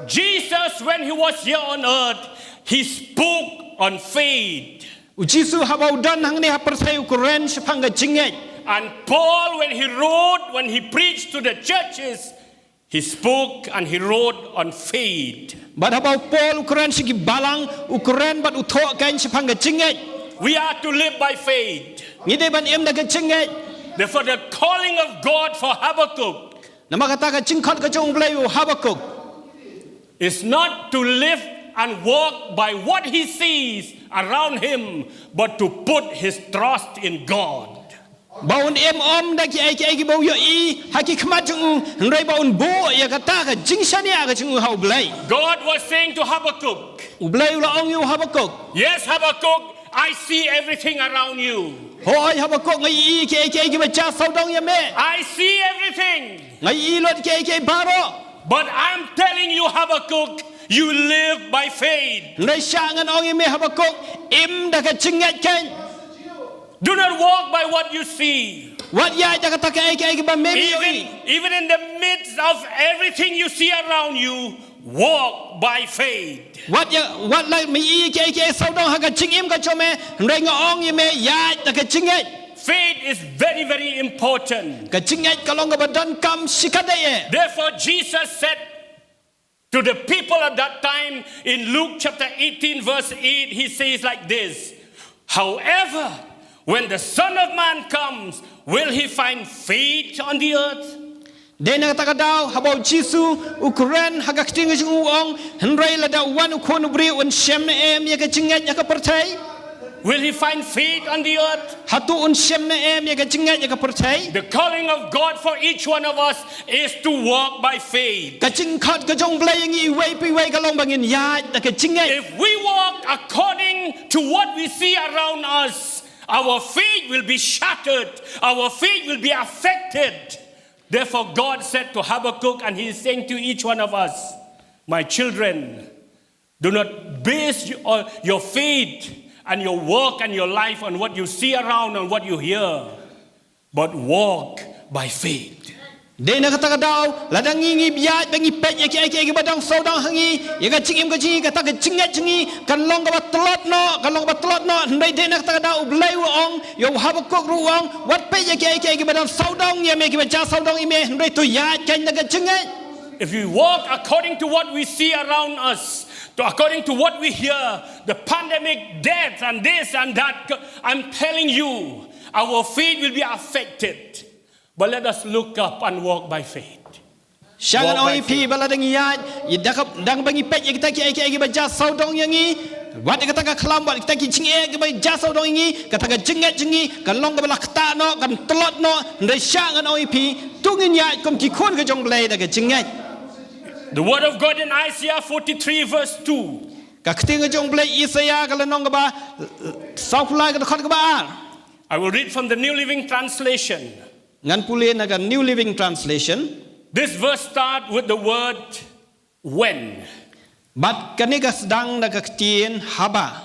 Jesus, when he was here on earth, he spoke on faith. U Jisu haba u don hangne ha pyrthei u kren shaphang ka jingngeit. And Paul, when he wrote, when he preached to the churches, he spoke and he wrote on faith. Bad haba u Paul u kren sha ki balang, u kren bad u thoh kan shaphang ka jingngeit. We are to live by faith. Ngi dei ban im da ka jingngeit. Therefore, the calling of God for Habakkuk, namar kata ka jingkhot ka jong u Blei u Habakuk, is not to live and walk by what he sees around him, but to put his trust in God. Ba un im ym da kiei kiei kiba u ïohi ha ki khmat jong u, hynrei ba un buh ïa kata ka jingshaniah ka jong u ha u Blei. God was saying to Habakkuk, u Blei u la ong ïa u Habakuk, "Yes, Habakkuk, I see everything around you. Hooid Habakuk, nga ïohi kiei kiei kiba jia sawdong ïa me. I see everything. Nga ïohi lut kiei kiei baroh. But I'm telling you, Habakkuk, you live by faith. Hynrei sha ngan ong ïa me Habakuk, im da ka jingngeit kan. Do not walk by what you see. Wat ïaid da kata kaei kaei kaba me me ïohi. Even, even in the midst of everything you see around you, walk by faith." Wat ïa, wat la me ïohi kiei kiei sawdong ha ka jingim ka jong me, hynrei nga ong ïa me ïaid da ka jingngeit. Faith is very, very important. Ka jingngeit ka long kaba donkam shikatdei eh. Therefore, Jesus said to the people at that time in Luke chapter eighteen, verse eight, he says like this, "However, when the Son of Man comes, will he find faith on the earth?" Dei na kata ka daw, haba u Jisu u kren ha ka ktien ka jong u u ong, hynrei lada u wan u khun u briew un shem ne em ïa ka jingngeit ha ka pyrthei? Will he find faith on the earth? Hato un shem ne em ïa ka jingngeit ha ka pyrthei? The calling of God for each one of us is to walk by faith. Ka jingkhot ka jong u Blei ïa ngi iwei pa iwei ka long ba ngin ïaid da ka jingngeit. If we walk according to what we see around us, our faith will be shattered, our faith will be affected. Therefore, God said to Habakkuk, and he is saying to each one of us, "My children, do not base your, your faith and your walk and your life on what you see around and what you hear, but walk by faith." Dei na kata ka daw, lada ngi ngi ïaid ba ngi peit ïa kiei kiei kiba dang sawdong ha ngi, ïa ka jingim ka jong ngi, kata ka jingngeit jong ngi kan long kaba tlot noh, kan long kaba tlot noh. Hynrei dei na kata ka daw u Blei u ong ïa u Habakuk ruh u ong, wat peit ïa kiei kiei kiba dang sawdong ïa me, kiba jia sawdong ïa me, hynrei to ïaid kan da ka jingngeit. If we walk according to what we see around us, to, according to what we hear, the pandemic, death, and this and that, I'm telling you, our faith will be affected. But let us look up and walk by faith. Sha ngan ong ïa phi ba lada ngi ïaid, ïa da ka, dang ba ngi peit ïa kita kiei kiei kiba jia sawdong ïa ngi, Wat ïa kata ka khlam, wat kita ki jingeh kiba jasaw dong ïa ngi, kata ka jingngeit jong ngi kan long kaba la ktah noh, kan tlot noh. Hynrei sha ngan ong ïa phi, to ngin ïaid kum ki khun ka jong U Blei da ka jingngeit. The word of God in Isaiah forty-three verse two. Ka ktien ka jong U Blei Isaïah ka lynnong kaba sawphew lai ka dkhot kaba ar. I will read from the New Living Translation. Ngan pule na ka New Living Translation. This verse start with the word when. Bad kane ka sdang da ka ktien haba.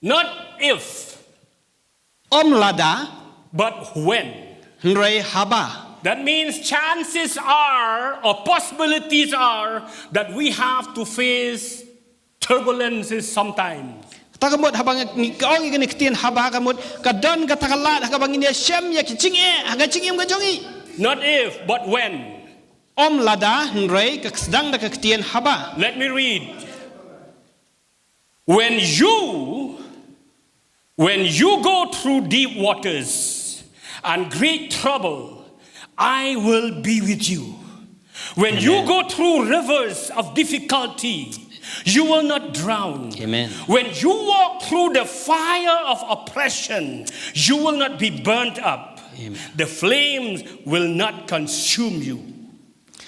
Not if, ym lada, but when. Hynrei haba. That means chances are or possibilities are that we have to face turbulences sometimes. Kata ka mut haba ngi ong ïa kane ka ktien haba ka mut ka don kata ka lad ha kaba ngin ïashem ïa ki jingeh ha ka jingim ka jong ngi. Not if, but when. Ym lada, hynrei ka sdang da ka ktien haba. Let me read. When you, when you go through deep waters and great trouble, I will be with you. When you, amen, go through rivers of difficulty, you will not drown. Amen. When you walk through the fire of oppression, you will not be burnt up. Amen. The flames will not consume you.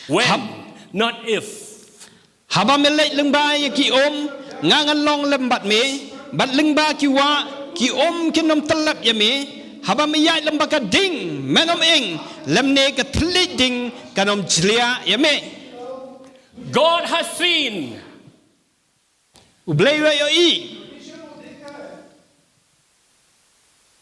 When, hab- not if. Haba me leit lyngba ïa ki um, nga ngan long lem bad me, bad lyngba ki wah, ki um kin ym tyllep ïa me. Haba me ïaid lyngba ka ding, men ym ing, lymne ka thylliej ding kan ym jliah ïa me. God has seen. U Blei u ïohi.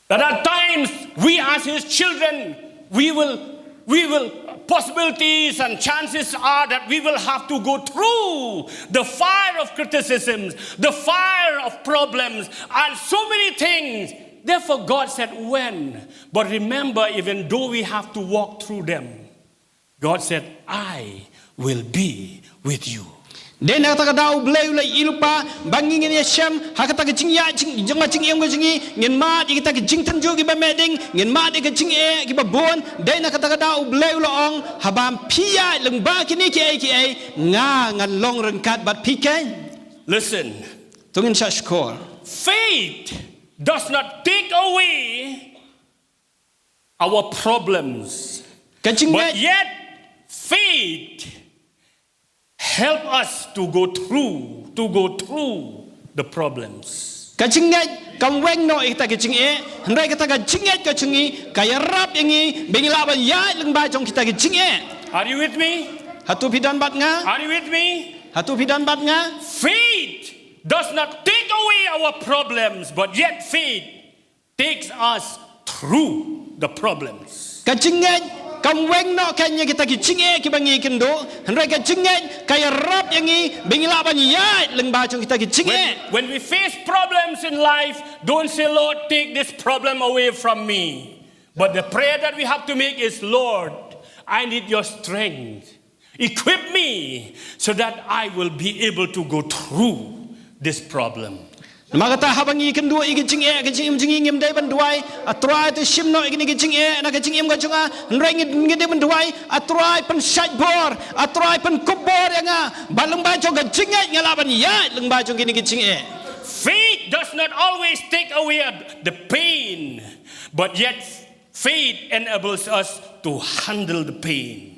That at times we as his children, we will, we will, possibilities and chances are that we will have to go through the fire of criticisms, the fire of problems, and so many things. Therefore, God said, when? But remember, even though we have to walk through them, God said, I will be with you. Dei na kata ka daw U Blei u la ïohi lypa ba ngi ngin ïashem ha kata ka jingïaid jong ka jingim ka jong ngi, ngin mad ïa kita ki jingtynjuh kiba meh ding, ngin mad ïa ka jingeh kiba bun. Dei na kata ka daw U Blei u la ong, haba phi ïaid lyngba kine kiei kiei, nga ngan long ryngkat bad phi keiñ. Listen. To ngin shah shkor. Faith does not take away our problems. Ka jingngeit. But yet, faith help us to go through, to go through the problems. Ka jingngeit kam weng noh ïa kita ki jingeh, hynrei kata ka jingngeit ka jong ngi ka ïarap ïa ngi ba ngin lah ban ïaid lyngba jong kita ki jingeh. Are you with me? Hato phi don bad nga? Are you with me? Hato phi don bad nga? Faith does not take away our problems, but yet faith takes us through the problems. Ka jingngeit kam weng noh keiñ ïa kita ki jingeh kiba ngi kynduh, hynrei ka jingngeit ka ïarap ïa ngi ba ngin lah ban ïaid lyngba jong kita ki jingeh. When, when we face problems in life, don't say, Lord, take this problem away from me. But the prayer that we have to make is, Lord, I need your strength. Equip me so that I will be able to go through this problem. Namar kata haba ngi kynduh ïa ki jingeh ha ka jingim jong ngi, ngim dei ban duwai, A Trai, to shim noh ïa kine ki jingeh na ka jingim ka jong nga. Hynrei ngi, ngi dei ban duwai, A Trai, pynshait bor, A Trai, pynkup bor ïa nga ba lyngba jong ka jingngeit nga lah ban ïaid lyngba jong kine ki jingeh. Faith does not always take away the pain, but yet faith enables us to handle the pain.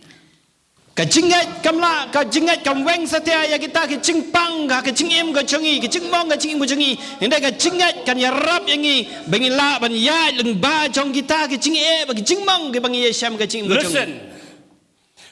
Ka jingngeit kam lah, ka jingngeit kam weng satia ïa kita ki jingpang ha ka jingim ka jong ngi, ki jingmong ka jingim ka jong ngi. Hynrei ka jingngeit kan ïarap ïa ngi ba ngin lah ban ïaid lyngba jong kita ki jingeh bad ki jingmong kiba ngi ïashem ha ka jingim ka jong ngi. Listen.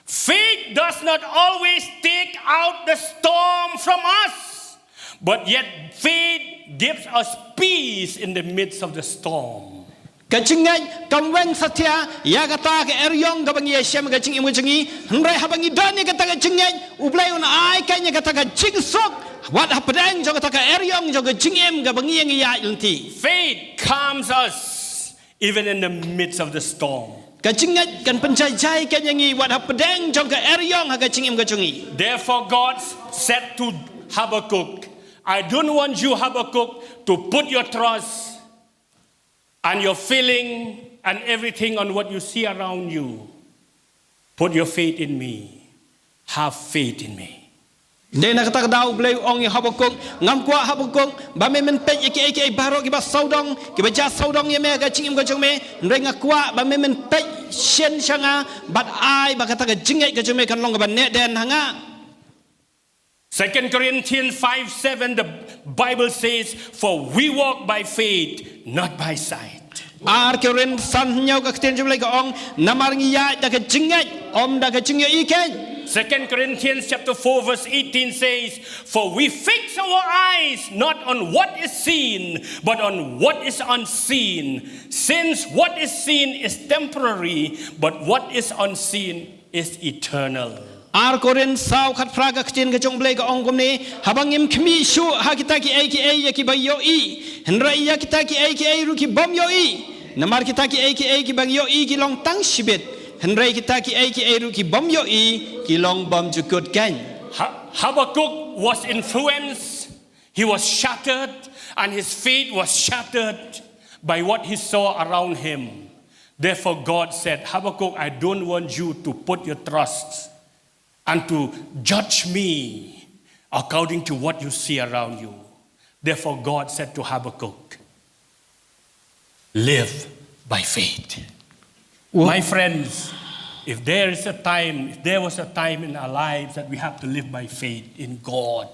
Faith does not always take out the storm from us, but yet faith gives us peace in the midst of the storm. Ka jingngeit kam weng satia ïa kata ka eriong kaba ngi ïashem ha ka jingim ka jong ngi. Hynrei haba ngi don ïa kata ka jingngeit, U Blei un ai keiñ ïa kata ka jingsuk wat hapdeng jong kata ka eriong jong ka jingim kaba ngi ïa ngi ïaid lynti. Faith calms us even in the midst of the storm. Ka jingngeit kan pynjai jai keiñ ïa ngi wat hapdeng jong ka eriong ha ka jingim ka jong ngi. Therefore God said to Habakkuk, I don't want you, Habakkuk, to put your trust and your feeling and everything on what you see around you. Put your faith in me. Have faith in me. Dei na kata ka daw U Blei u ong ïa Habakuk, ngam kwah Habakuk ba me men peit ïa kiei kiei baroh kiba sawdong, kiba jia sawdong ïa me ha ka jingim ka jong me, hynrei nga kwah ba me men peit shen sha nga, bad ai ba kata ka jingngeit ka jong me kan long kaba neh dien ha nga. Second Corinthians five seven, the Bible says, "For we walk by faith, not by sight." Ar Korinth san hynñiew ka ktien jong U Blei ka ong, namar ngi ïaid da ka jingngeit, ym da ka jingïohi keiñ. Second Corinthians chapter four verse eighteen says, "For we fix our eyes not on what is seen, but on what is unseen. Since what is seen is temporary, but what is unseen is eternal." Ar Korinth saw khatphra ka ktien ka jong U Blei ka ong kumne, haba ngim khmih shuh ha kita kiei kiei ïa kiba ïohi, hynrei ïa kita kiei kiei ruh ki bym ïohi. Namar kita kiei kiei kiba ngi ïohi ki long tang shibit, hynrei kita kiei kiei ruh ki bym ïohi ki long bymjukut keiñ. Ha-, Habakkuk was influenced, he was shattered, and his faith was shattered by what he saw around him. Therefore, God said, "Habakkuk, I don't want you to put your trust and to judge me according to what you see around you." Therefore, God said to Habakkuk, "Live by faith." Wo- My friends, if there is a time, if there was a time in our lives that we have to live by faith in God,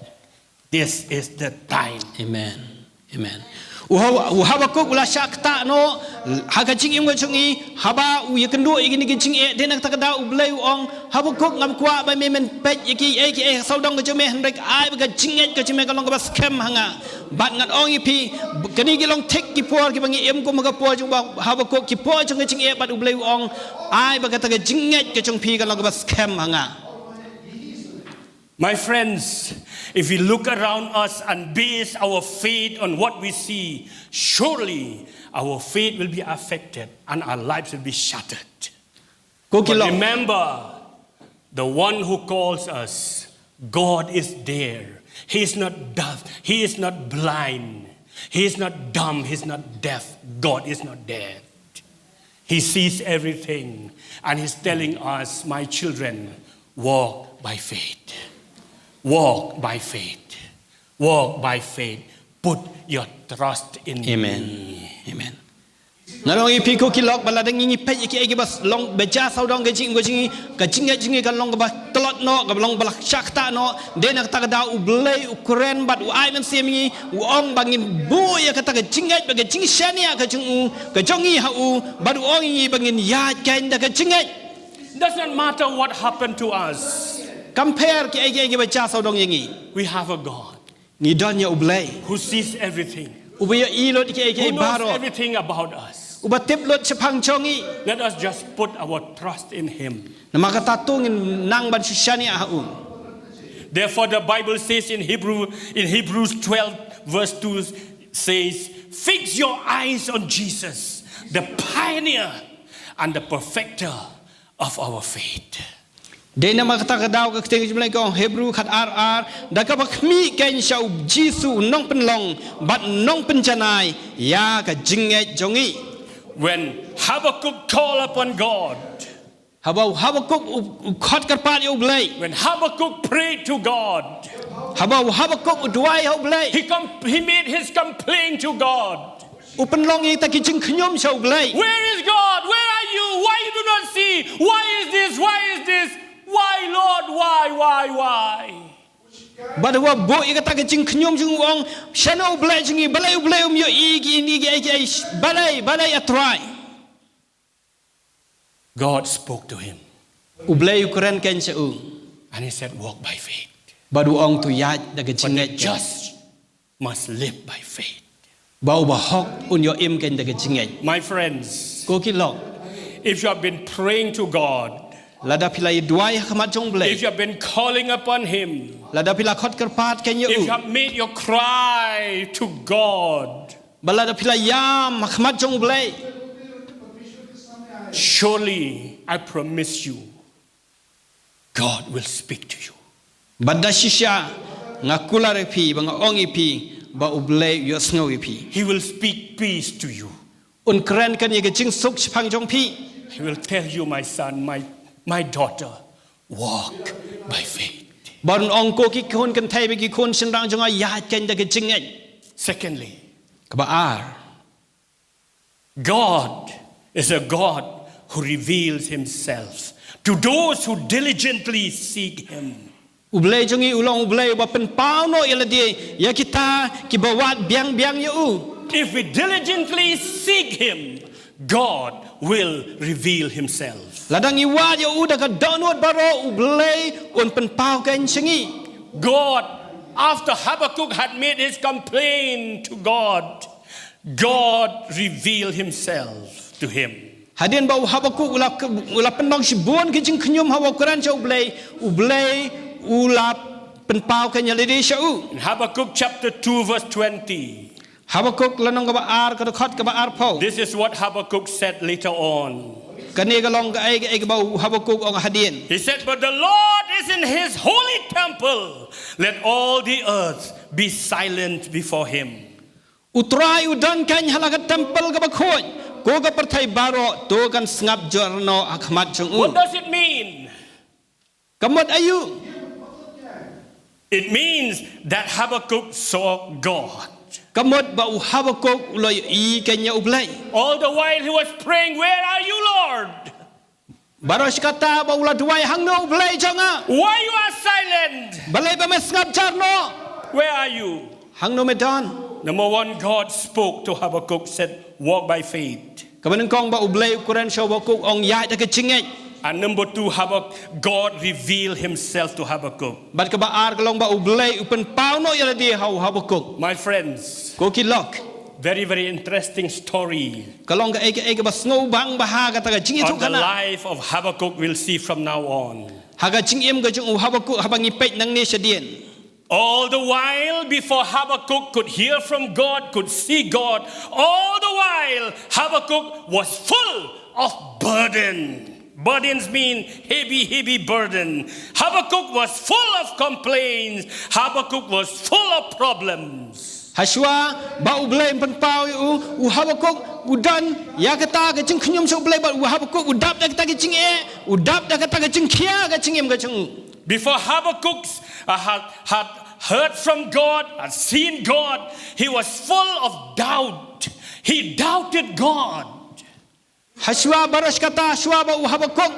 this is the time. Amen. Amen. U Hab-, u Habakuk u la shah ktah noh ha ka jingim ka jong i, haba u ïakynduh ïa kine ki jingeh, dei na kata ka daw U Blei u ong, Habakuk, ngam kwah ba me men peit ïa kiei kiei ha sawdong ka jong me, hynrei ai ba ka jingngeit ka jong me kan long kaba skhem ha nga. Bad ngan ong ïa phi, kine ki long thik ki por kiba ngi im kum ha ka por jong u Habakuk, ki por jong ka jingeh, bad U Blei u ong, ai ba kata ka jingngeit ka jong phi kan long kaba skhem ha nga. My friends, if we look around us and base our faith on what we see, surely our faith will be affected and our lives will be shattered. Ko ki long. But remember, the one who calls us, God is there. He is not deaf. He is not blind. He is not dumb. He is not deaf. God is not dead. He sees everything, and he's telling us, "My children, walk by faith. Walk by faith. Walk by faith. Put your trust in me." Amen. Amen. Nga ong ïa phi ko ki lok, ba lada ngi ngi peit ïa kiei kiba long ba jia sawdong ka jingim ka jong ngi, ka jingngeit jong ngi kan long kaba tlot noh, kaba long ba la shah ktah noh. Dei na kata ka daw U Blei u kren bad u ai mynsiem ïa ngi, u ong ba ngin buh ïa kata ka jingngeit bad ka jingshaniah ka jong u, ka jong ngi ha u, bad u ong ïa ngi ba ngin ïaid keiñ da ka jingngeit. Does not matter what happened to us. Kam pher kiei kiei kiba jia sawdong ïa ngi. We have a God. Ngi don ïa U Blei. Who sees everything. Uba ïohi lut ïa kiei kiei baroh. Who knows everything about us. Uba tip lut shaphang jong ngi. Let us just put our trust in him. Namar kata to ngin nang ban shu shaniah ha u. Therefore, the Bible says in Hebrew, in Hebrews twelve, verse two says, "Fix your eyes on Jesus, the pioneer and the perfecter of our faith." Dei namar kata ka daw ka ktien ka jong U Blei ka ong Hebru khat ar ar, da kaba khmih keiñ sha u Jisu u nongpynlong bad nongpynjanai ïa ka jingngeit jong ngi. When Habakkuk called upon God, Haba u Habakuk u, u khot kyrpad ïa U Blei. When Habakkuk prayed to God, Haba u Habakuk u duwai ha U Blei. He com-, he made his complaint to God. U pynlong ïa kita ki jingkhñium sha U Blei. "Where is God? Where are you? Why you do not see? Why is this? Why is this? Why, Lord? Why, why, why?" Bad u buh ïa kata ka jingkhñium jong u, u ong, "Shano U Blei jong ngi? Balei U Blei um ïohi ïa kine kiei kiei? Balei, balei, ah Trai?" God spoke to him. U Blei u kren keiñ sha u. And he said, "Walk by faith." Bad u ong, "To ïaid da ka jingngeit." But the just must live by faith. Ba uba hok un ïoh im keiñ da ka jingngeit. My friends, ko ki lok, if you have been praying to God, lada phi la ïa duwai ha khmat jong U Blei, if you have been calling upon him, lada phi la khot kyrpad keiñ ïa u, if you have made your cry to God, ba lada phi la ïam ha khmat jong U Blei, surely I promise you, God will speak to you. Bad da shisha nga kular ïa phi, ba nga ong ïa phi, ba U Blei u ïohsngew ïa phi. He will speak peace to you. Un kren keiñ ïa ka jingsuk shaphang jong phi. He will tell you, "My son, my, my daughter, walk by faith." Ba un ong, ko ki khun kynthei bad ki khun shynrang jong nga, ïaid kein da ka jingngeit. Secondly, kaba ar, God is a God who reveals himself to those who diligently seek him. U Blei jong ngi u long U Blei uba pynpaw noh ïa lade ïa kita kiba wad biang biang ïa u. If we diligently seek him, God will reveal himself. Lada ngi wad ïa u da ka dohnud baroh, U Blei un pynpaw kein sha ngi. God, after Habakkuk had made his complaint to God, God revealed himself to him. Hadien ba u Habakuk u la, u la pynlong shibun ki jingkhñium ha ba u kren sha U Blei, U Blei u la pynpaw kein ïa lade sha u. In Habakkuk chapter two, verse twenty. Habakuk lynnong kaba ar, ka dkhot kaba arphew. This is what Habakkuk said later on. Kane ka long kaei kaei kaba u Habakuk u ong hadien. He said, "But the Lord is in his holy temple. Let all the earth be silent before him." U Trai u don kein ha la ka templ kaba khuid. Ko ka pyrthei baroh to kan sngap jarnoh ha khmat jong u. What does it mean? Ka mut aïu? It means that Habakkuk saw God. Ka mut ba u Habakuk u la ïohi kein ïa U Blei. All the while he was praying, "Where are you, Lord?" Baroh shi katta ba u la duwai, "Hangno U Blei jong nga? Why you are silent? Balei ba me sngap jarnoh? Where are you?" Hangno me don? Number one, God spoke to Habakkuk, said, "Walk by faith." Kaba nyngkong ba U Blei u kren sha u Habakuk, ong, "Ïaid da ka jingngeit." And number two, Habakkuk, God revealed himself to Habakkuk. Bad kaba ar ka long ba U Blei u pynpaw noh ïa lade ha u Habakuk. My friends, ko ki lok, very, very interesting story. Ka long kaei kaei kaba sngewbha bha ha kata ka jingïathuhkhana. On the life of Habakkuk, we'll see from now on. Ha ka jingim ka jong u Habakuk haba ngi peit nangne shadien. All the while, before Habakkuk could hear from God, could see God, all the while Habakkuk was full of burden. Burdens mean heavy, heavy burden. Habakkuk was full of complaints. Habakkuk was full of problems. Hashwa ba U Blei un pynpaw ïa u, u Habakuk u don ïa kata ka jingkhñium sha U Blei, bad u Habakuk u dap da kata ka jingeh, u dap da kata ka jingkhia ha ka jingim ka jong u. Before Habakkuk, uh, had, had heard from God, had seen God, he was full of doubt. He doubted God. Hashwa baroh shi katta, hashwa ba u Habakuk,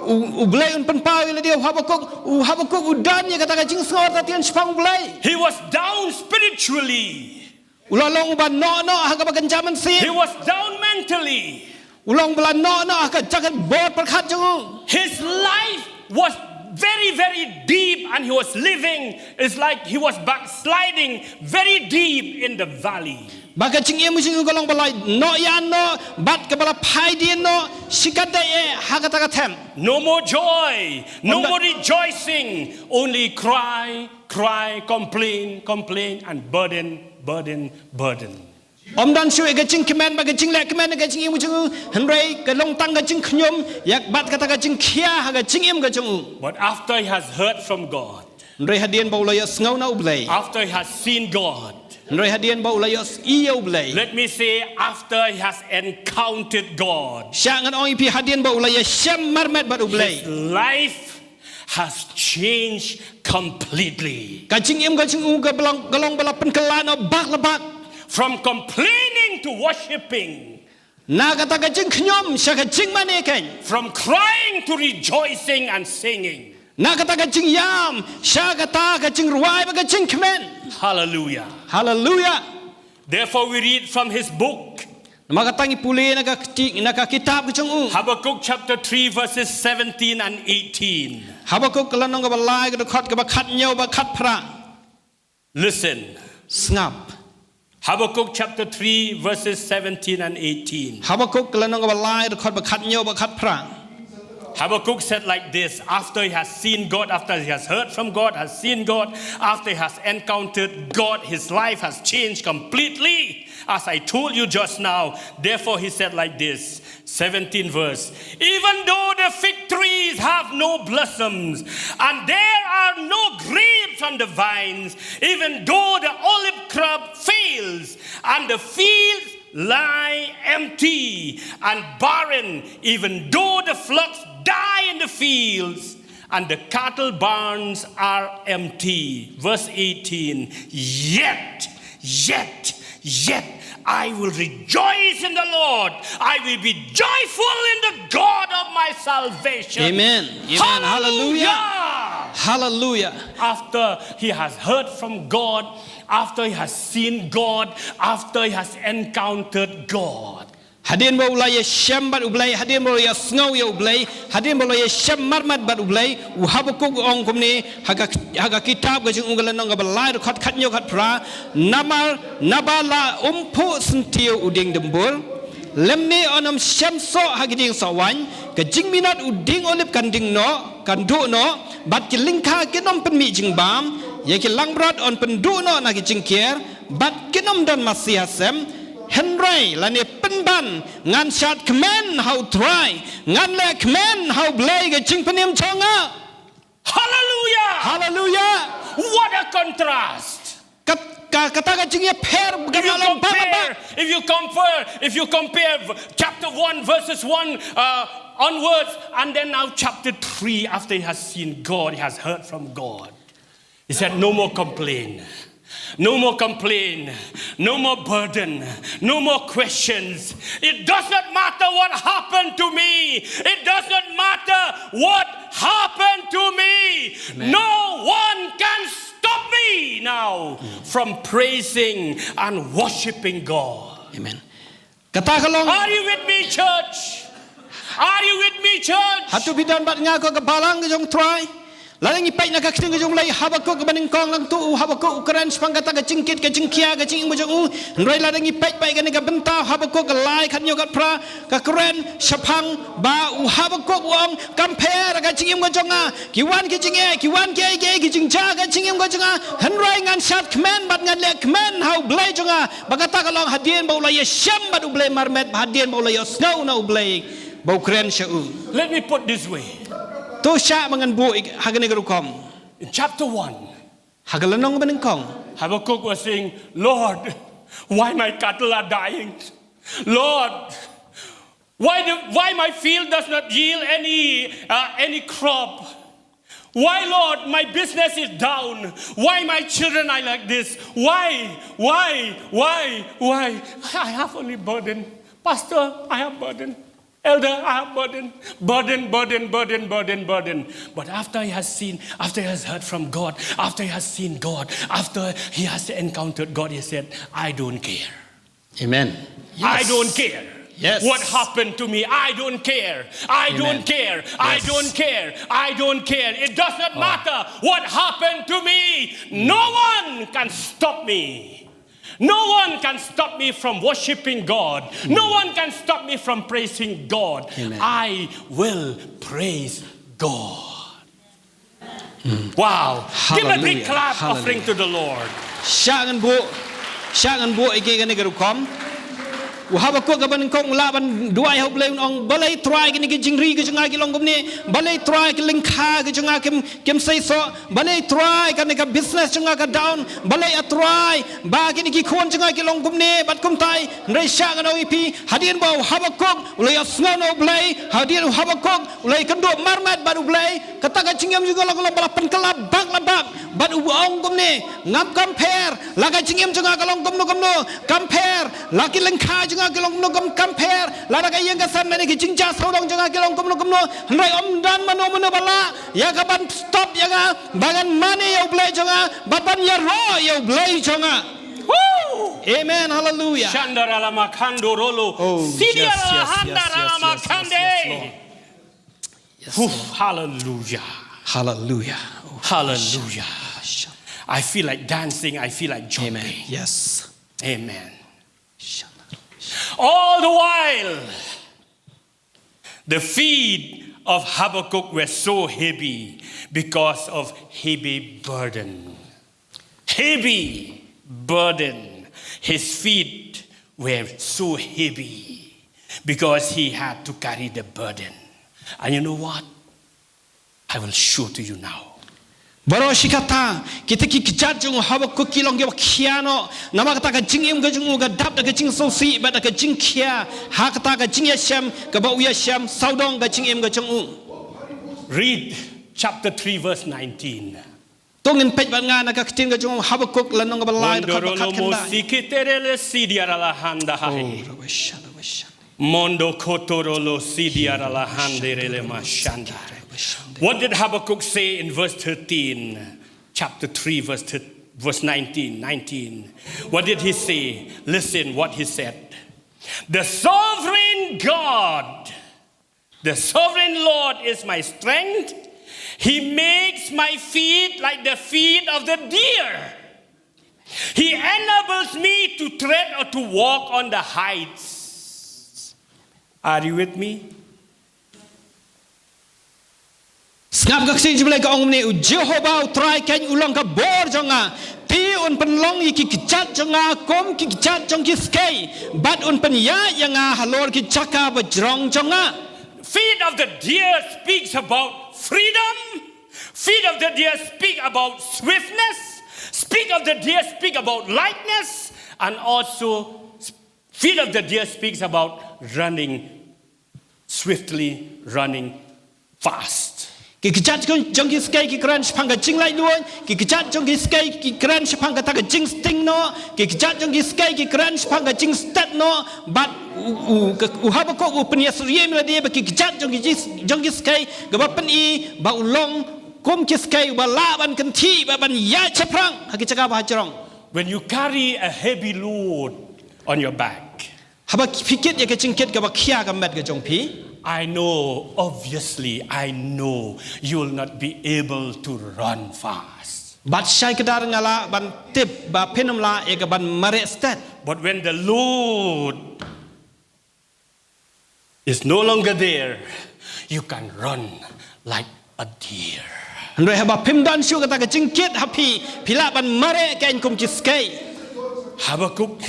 u, U Blei un pynpaw ïa lade ïa u Habakuk, u Habakuk u don ïa kata ka jingsngewtatien shaphang U Blei. He was down spiritually. U la long uba noh noh ha kaba kynja mynsiem. He was down mentally. U long uba la noh noh ha ka jaka bor pyrkhat jong u. His life was very, very deep and he was living, it's like he was backsliding very deep in the valley. Ba ka jingim jong u ka long ba la noh ïa noh, bad kaba la phai dien noh shikatdei eh ha kata ka them. No more joy, no more rejoicing, only cry, cry, complain, complain, and burden, burden, burden. Ym don shuh ïa ka jingkmen bad ka jingleh kmen ha ka jingim jong u, hynrei ka long tang ka jingkhñium ïa bad kata ka jingkhia ha ka jingim ka jong u. But after he has heard from God, hynrei hadien ba u la ïohsngew na U Blei, after he has seen God, hynrei hadien ba u la ïohi ïa U Blei, let me say, after he has encountered God, sha ngan ong ïa phi, hadien ba u la ïashem marmet bad U Blei, his life has changed completely. Ka jingim ka jong u ka long, ka long ba la pynkylla noh bak la bak. From complaining to worshipping. Na kata ka jingkhñium sha ka jingmane kein. From crying to rejoicing and singing. Na kata ka jingïam sha kata ka jingrwai bad ka jingkmen. Hallelujah. Hallelujah. Therefore, we read from his book. Namar kata ngi pule na ka kti-, na ka kitab ka jong u. Habakkuk chapter three, verses seventeen and eighteen. Habakuk ka lynnong kaba lai, ka dkhot kaba khathynñiew bad khatphra. Listen. Sngap. Habakkuk chapter three, verses seventeen and eighteen. Habakuk ka lynnong kaba lai, dkhot ba khathynñiew bad khatphra. Habakkuk said like this, after he has seen God, after he has heard from God, has seen God, after he has encountered God, his life has changed completely, as I told you just now. Therefore, he said like this, seventeen verse, "Even though the fig trees have no blossoms, and there are no grapes on the vines, even though the olive crop fails, and the fields lie empty and barren, even though the flocks die in the fields, and the cattle barns are empty. Verse eighteen. Yet, yet, yet I will rejoice in the Lord. I will be joyful in the God of my salvation. Amen. Amen. Hallelujah. Hallelujah. Hallelujah. After he has heard from God, after he has seen God, after he has encountered God. Hadien ba u la ïashem bad U Blei, hadien ba u la ïasngew ïa U Blei, hadien ba u la ïashem marmet bad U Blei, u Habakuk u ong kumne, ha ka, ha ka kitab ka jong u ka lynnong kaba lai, dkhot khathynñiew khatphra, namar, naba la ym phuh syntiew u dieng dymbur, lymne yn ym shem soh ha ki dieng soh waiñ, ka jingminot u dieng olib kan dieng noh, kan duh noh, bad ki lyngkha kin ym pynmih jingbam, ïa ki langbrot yn pynduh noh na ki jingker, bad kin ym don masi ha sem, hynrei lane pynban ngan shad kmen ha U Trai, ngan leh kmen ha U Blei ka jingpynim jong nga. Hallelujah! Hallelujah. What a contrast! Kat, ka, kata ka jingïapher ka If you long bak bak. compare, if you compare, if you compare v- chapter one, verses one uh, onwards, and then now chapter three, after he has seen God, he has heard from God. He said, "No more complain, no more complain, no more burden, no more questions. It does not matter what happened to me, it does not matter what happened to me. No one can stop me now from praising and worshiping God." Amen. Kata ka long. Are you with me, church? Are you with me, church? Hato phi don bad nga ko ka balang ka jong U Trai? Lada ngi peit na ka ktien ka jong U Blei, Habakuk kaba nyngkong, nangta u Habakuk u kren shaphang kata ka jingkit ka jingkhia ka jingim ka jong u. Hynrei lada ngi peit bad kane ka bynta, Habakuk ka lai khathynñiew khatphra, ka kren shaphang ba u Habakuk u ong, kam pher ka jingim ka jong nga. Ki wan ki jingeh, ki wan ki ei ki ei, ki jingjia ka jingim ka jong nga. Hynrei ngan shad kmen bad ngan leh kmen ha U Blei jong nga. Ba kata ka long hadien ba u la ïashem bad U Blei marmet, ba hadien ba u la ïohsngew na U Blei ba u kren sha u. Let me put this way. To shah ba ngan buh ha kane ka rukom. In chapter one, Ha ka lynnong ba nyngkong, Habakkuk was saying, "Lord, why my cattle are dying? Lord, why, the, why my field does not yield any, uh, any crop? Why, Lord, my business is down? Why my children are like this? Why, why, why, why? I have only burden. Pastor, I have burden. Elder, I have burden. Burden, burden, burden, burden, burden." But after he has seen, after he has heard from God, after he has seen God, after he has encountered God, he said, "I don't care. Amen. I don't care. Yes. What happened to me? I don't care. I don't care. I don't care. I don't care. It does not matter what happened to me. No one can stop me. No one can stop me from worshiping God. No one can stop me from praising God. Amen. I will praise God." Wow. Give a big Hallelujah. Clap offering Hallelujah. To the Lord. Shah ngan buh, shah ngan buh ïa kane ka rukom. U Habakuk kaba nyngkong u lah ban duwai ha U Blei, un ong, "Balei Trai kine ki jingri ka jong nga ki long kumne? Balei Trai ki lyngkha ka jong nga kim, kim seisoh? Balei Trai kane ka business jong nga ka down? Balei A Trai ba kine ki khun jong nga ki long kumne bad kumtai?" Hynrei shah ngan ong ïa phi, hadien ba u Habakuk u la ïohsngew na U Blei, hadien u Habakuk u la ïakynduh marmet bad U Blei, kata ka jingim jong u ka long, ka long ba la pynkylla bak la bak. Bad u ong kumne, ngam, kam pher la ka jingim jong nga ka long kumno kumno, kam pher la ki lyngkha jong nga ki long kumno kumno, kam pher lada ka ïing ka sem lane ki jingjia sawdong jong nga ki long kumno kumno. Hynrei ym don mano mano ba lah ïa ka ban stop ïa nga ba ngan mane ïa U Blei jong nga, ba ban ïaroh ïa U Blei jong nga. Amen. Hallelujah. Shandarala makando rolo. Oh, Sidi yes, yes, alahanda yes, yes, rala yes, yes, makande. yes, Lord. Yes, Oof, Lord. Hallelujah. Hallelujah. Oh, Hallelujah. Hashem. I feel like dancing. I feel like jumping. Amen. Yes. Amen. Hashem. All the while, the feet of Habakkuk were so heavy because of heavy burden. Heavy burden. His feet were so heavy because he had to carry the burden. And you know what? I will show to you now. Baroh shi katta, kita ki kjat jong u Habakuk ki long kiba khia noh. Namar kata ka jingim ka jong u ka dap da ka jingsngewsih bad da ka jingkhia. Ha kata ka jingïashem kaba u ïashem sawdong ka jingim ka jong u. Read chapter three, verse nineteen. To ngin peit bad nga na ka ktien ka jong u Habakuk lynnong kaba lai dkhot ba khatkhyndai. Wondorolo mo siketerele sidiarala handahai. Oh, rabashan, rabashan. Mondo kotorolo sidiarala handerele mashanda. What did Habakkuk say in verse thirteen? Chapter three, verse thir- verse nineteen, nineteen. What did he say? Listen what he said. The sovereign God, the sovereign Lord is my strength. He makes my feet like the feet of the deer. He enables me to tread or to walk on the heights. Are you with me? Sngap ka ktien jong U Blei, ka ong mynne: U Jehobah U Trai keiñ u long ka bor jong nga. Te un pynlong ïa ki kjat jong nga kum ki kjat jong ki skei, bad un pynïaid ïa nga halor ki jaka bajrong jong nga. Feet of the deer speaks about freedom. Feet of the deer speak about swiftness. Speak of the deer speak about lightness. And also, feet of the deer speaks about running swiftly, running fast. Ki kjat jong, jong ki skei ki kren shaphang ka jinglaitluid, ki kjat jong ki skei ki kren shaphang kata ka jingsting noh, ki kjat jong ki skei ki kren shaphang ka jingstet noh, bad u, u, ka, u Habakuk u pynïasyriem ïa lade ba ki kjat jong ki jis-, jong ki skei kaba pyni ba u long kum ki skei uba lah ban kynthih bad ban ïaid shaphrang ha ki jaka bajrong. When you carry a heavy load on your back, Haba phi kit ïa ka jingkit kaba khia ka met ka jong phi, I know, obviously, I know you will not be able to run fast. Bad shai kdar nga lah ban tip ba phin ym lah ïa ka ban mareh stet. But when the load is no longer there, you can run like a deer. Hynrei haba phim don shuh kata ka jingkit ha phi, phi lah ban mareh keiñ kum ki skei. Habakkuk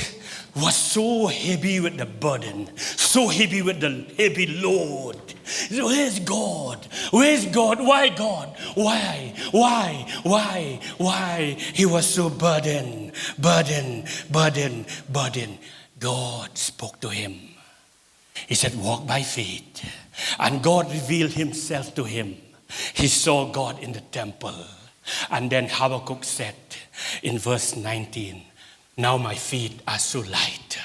was so heavy with the burden, so heavy with the heavy load. Where's God? Where's God? Why God? Why? Why? Why? Why? He was so burdened, burdened, burdened, burdened. God spoke to him. He said, "Walk by faith." And God revealed himself to him. He saw God in the temple. And then Habakkuk said in verse nineteen, "Now my feet are so light.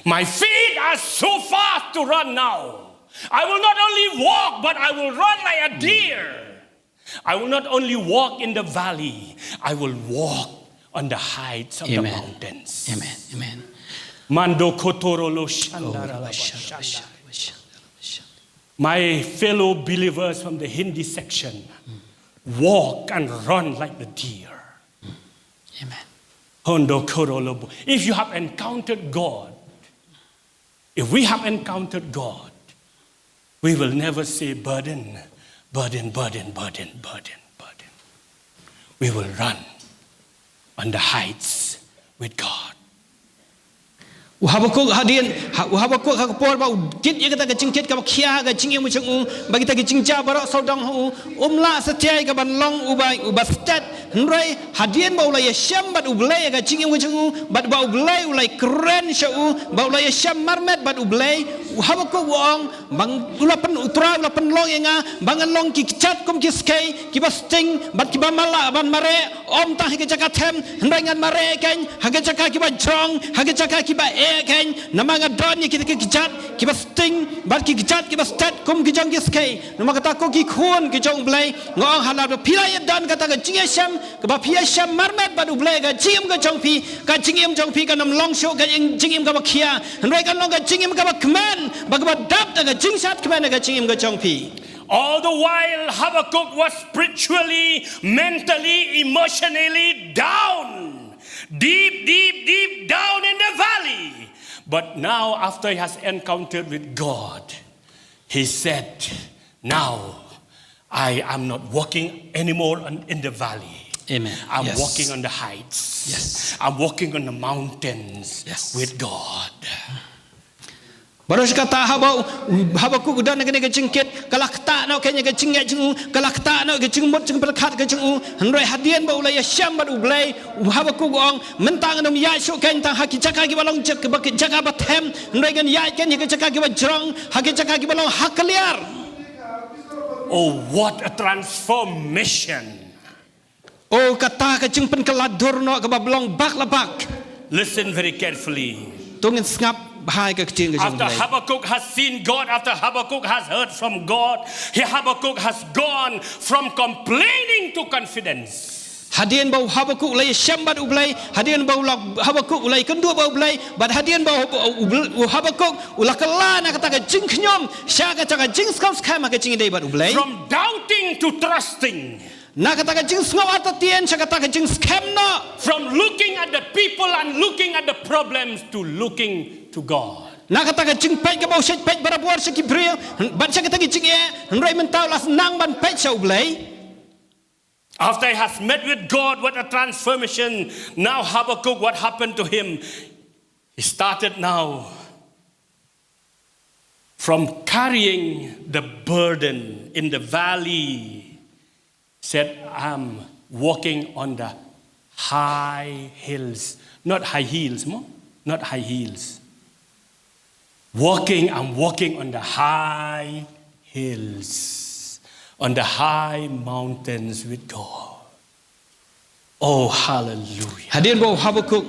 My feet are so fast to run now. I will not only walk, but I will run like a deer." I will not only walk in the valley, I will walk on the heights of the mountains. Amen. Amen. Mando kotoro lo shandara la bashanda. My fellow believers from the Hindi section, walk and run like the deer. Amen. Hondo koro lo bo. If you have encountered God, If we have encountered God, we will never say, "Burden, burden, burden, burden, burden, burden." We will run on the heights with God. U Habakuk hadien, ha, u Habakuk ha ka por ba u kit ïa kata ka jingkit kaba khia ha ka jingim jong u, ba kita ki jingjia baroh sawdong ha u, um lah satia ïa ka ban long uba, uba stet, Hynrei hadien ba u la ïashem bad U Blei ha ka jingim ka jong u, bad ba U Blei u la kren sha u, ba u la ïashem marmet bad U Blei, u Habakuk u ong, ba u la pyn, u Trai u la pynlong ïa nga ba ngan long ki kjat kum ki skei, kiba sting bad kiba lah ban mareh, ym tang ha ka jaka them, hynrei ngan mareh keiñ ha ka jaka kiba jrong, ha ka jaka kiba eh keiñ, namar nga don ïa kita ki kjat kiba sting bad ki kjat kiba stet kum ki jong ki skei. Namar kata, ko ki khun ki jong U Blei, nga ong, ha la ba phi la ïadon kata ka jingïashem, kaba phi ïashem marmet bad U Blei ha ka jingim ka jong phi, ka jingim jong phi kan ym long shuh ka jing, jingim kaba khia, hynrei kan long ka jingim kaba kmen, ba kaba dap da ka jingshad kmen ha ka jingim ka jong phi. All the while, Habakkuk was spiritually, mentally, emotionally down, deep, deep, deep down in the valley. But now, after he has encountered with God, he said, "Now, I am not walking anymore on, in the valley. Amen. I'm Yes. walking on the heights. Yes. I'm walking on the mountains Yes. with God." Baroh shi katta haba u, haba u don ha kane ka jingkit, ka la ktah noh ka jingngeit jong u, ka la ktah noh ka jingmut jingpyrkhat ka jong u. Hynrei hadien ba u la ïashem bad U Blei, u Habakuk u ong, mynta ngan ym ïaid shuh keiñ tang ha ki jaka kiba long jaka ba, jaka ba them, hynrei ngan ïaid keiñ ha ki jaka kiba jrong, ha ki jaka kiba long ha ka liar. Oh, what a transformation. Oh, kata ka jingpynkylla dur noh kaba long bak la bak. Listen very carefully. To ngin sngap bha ïa ka ktien ka jong U Blei. After Habakkuk has seen God, after Habakkuk has heard from God, he, Habakkuk has gone from complaining to confidence. Hadien ba u Habakkuk u la ïashem bad U Blei, hadien ba u la, Habakkuk u la ïakynduh bad U Blei, bad hadien ba u, u, u, u Habakkuk u la kylla na kata ka jingkhñium sha kata ka jingsngewskhem ha ka jingïadei bad U Blei. From doubting to trusting. Na kata ka jingsngew artatien sha kata ka jingskhem noh. From looking at the people and looking at the problems to looking to God. Na kata ka jingpeit kaba u shait peit barabor sha ki briew bad sha kata ka jingeh, hynrei mynta u la nang ban peit sha U Blei. After he has met with God, what a transformation. Now Habakkuk, what happened to him? He started now from carrying the burden in the valley, said, "I'm walking on the high hills." Not high heels, mo? Not high heels. Walking, I'm walking on the high hills, on the high mountains with God. Oh, hallelujah. Hadien ba u Habakkuk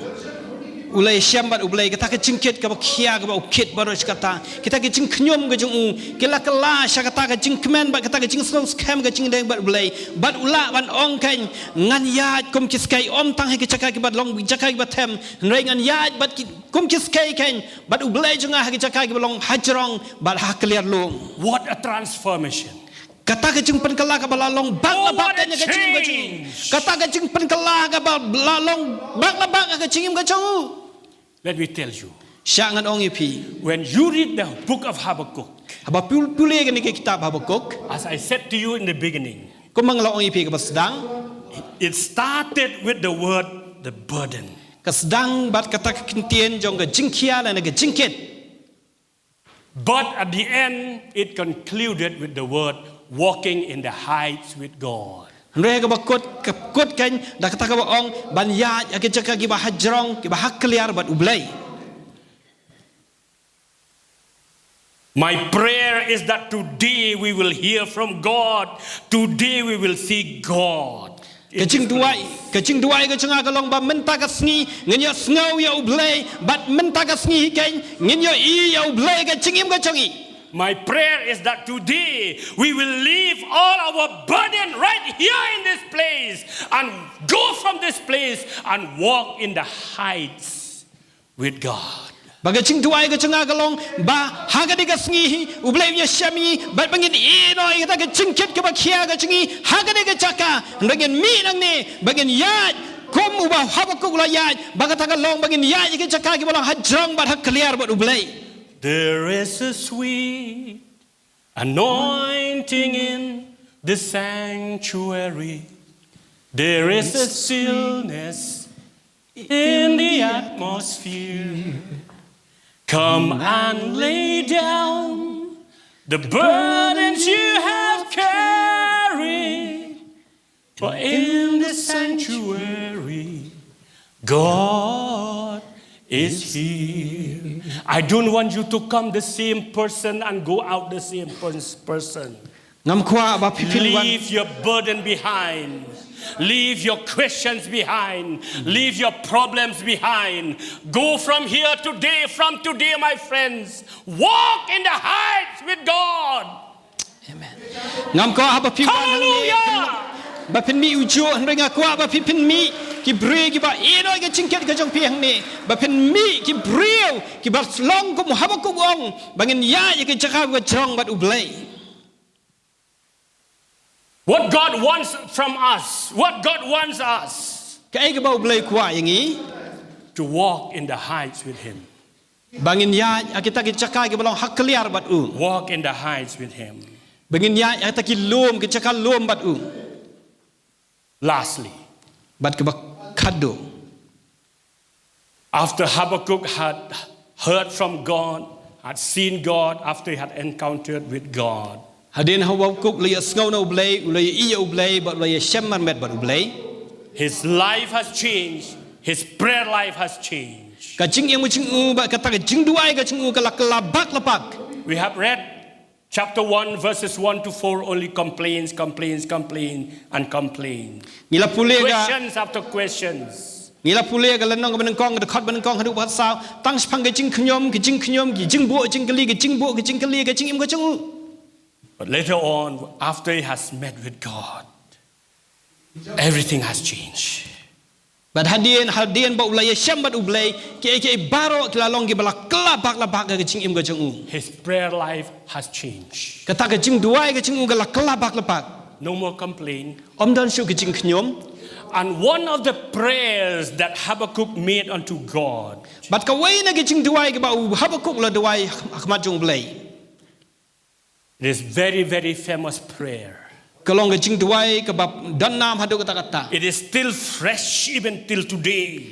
u la ïashem bad U Blei, kata ka jingkit kaba khia kaba u kit baroh shi katta, kita ki jingkhñium ka jong u ki la kylla sha kata ka jingkmen bad kata ka jingsngewskhem ka jingïadei bad U Blei. Bad u lah ban ong kein, ngan ïaid kum ki skei, ym tang ha ki jaka kiba long jaka kiba them, hynrei ngan ïaid bad ki, kum ki skei kein, bad U Blei jong nga ha ki jaka kiba long hajrong bad ha kliar lum. What a transformation. Kata ka jingpynkylla kaba la long bak la bak ka jingim ka jong u. Kata ka jingpynkylla kaba la long bak la bak ka jingim ka jong u. Let me tell you. Shah ngan ong ïa phi. When you read the book of Habakkuk, haba pule kane ka kitab Habakkuk, as I said to you in the beginning, kumba nga la ong ïa phi kaba sdang, it started with the word, the burden. Ka sdang bad kata ka kyntien jong ka jingkhia lane ka jingkit. But at the end, it concluded with the word, walking in the heights with God. Hynrei kaba kut, ka kut kein da kata kaba ong, ban ïaid ha ki jaka kiba hajrong, kiba ha kliar bad U Blei. My prayer is that today we will hear from God. Today we will see God. Ka jingduwai, ka jingduwai ka jong nga ka long ba mynta ka sngi ngin ïohsngew ïa U Blei, bad mynta ka sngi hi kein ngin ïohi ïa U Blei ha ka jingim ka jong ngi. My prayer is that today we will leave all our burden right here in this place and go from this place and walk in the heights with God. Ba ka jingduwai ka jong nga ka long ba ha kane ka sngi hi U Blei un ïashem ïa ngi, bad ba ngin ïehnoh ïa kata ka jingkit kaba khia ka jong ngi ha kane ka jaka, ba ngin mih nangne, ba ngin ïaid kum uba u Habakkuk u la ïaid, ba kata ka long ba ngin ïaid ïa ki jaka kiba long hajrong bad ha kliar bad U Blei. There is a sweet anointing in the sanctuary. There is a stillness in the atmosphere. Come and lay down the burdens you have carried. For in the sanctuary, God is here. I don't want you to come the same person and go out the same pers-, person. Ngam kwah ba phi phin wan. Leave your burden behind. Leave your questions behind. Leave your problems behind. Go from here today, from today, my friends. Walk in the heights with God. Amen. Ngam kwah ba phi wan hangne. Hallelujah. Ba phin mih ujuh, hynrei nga kwah ba phi phin mih ki briew kiba ïehnoh ïa ka jingkit ka jong phi hangne. Ba phin mih ki briew kiba long kum u Habakkuk u ong, ba ngin ïaid ïa ka jaka kaba jrong bad U Blei. What God wants from us, what God wants us. Kaei kaba U Blei u kwah ïa ngi. To walk in the heights with Him. Ba ngin ïaid ha kita ki jaka kiba long ha kliar bad U. Walk in the heights with Him. Ba ngin ïaid ha kita ki lum, ki jaka lum bad U. Lastly, bad kaba khatduh. After Habakkuk had heard from God, had seen God, after he had encountered with God, hadien Habakkuk u la ïohsngew na U Blei, u la ïohi ïa U Blei, bad u la ïashem marmet bad U Blei, his life has changed, his prayer life has changed. Ka jingim ka jong u bad kata ka jingduwai ka jong u ka la kylla bak la bak. We have read Chapter one, verses one to four only complains, complains, complain, and complain. Ngi la pule ka, Questions after questions. ngi la pule ka lynnong kaba nyngkong, ka dkhot ba nyngkong haduh ba khatsaw, tang shaphang ka jingkhñium, ka jingkhñium, ka jingbuh jingkylli, ka jingbuh ka jingkylli, ka jingim ka jong u. But later on, after he has met with God, everything has changed. Bad hadien, hadien ba u la ïashem bad U Blei, kiei kiei baroh ki la long kiba la kylla bak la bak ha ka jingim ka jong u. His prayer life has changed. Kata ka jingduwai ka jong u ka la kylla bak la bak. No more complain. Ym don shuh ka jingkhñium. And one of the prayers that Habakkuk made unto God, Bad kawei na ka jingduwai kaba u Habakuk u la duwai ha khmat jong U Blei, it is very, very famous prayer. ka long ka jingduwai kaba don nam haduh katta katta. It is still fresh even till today.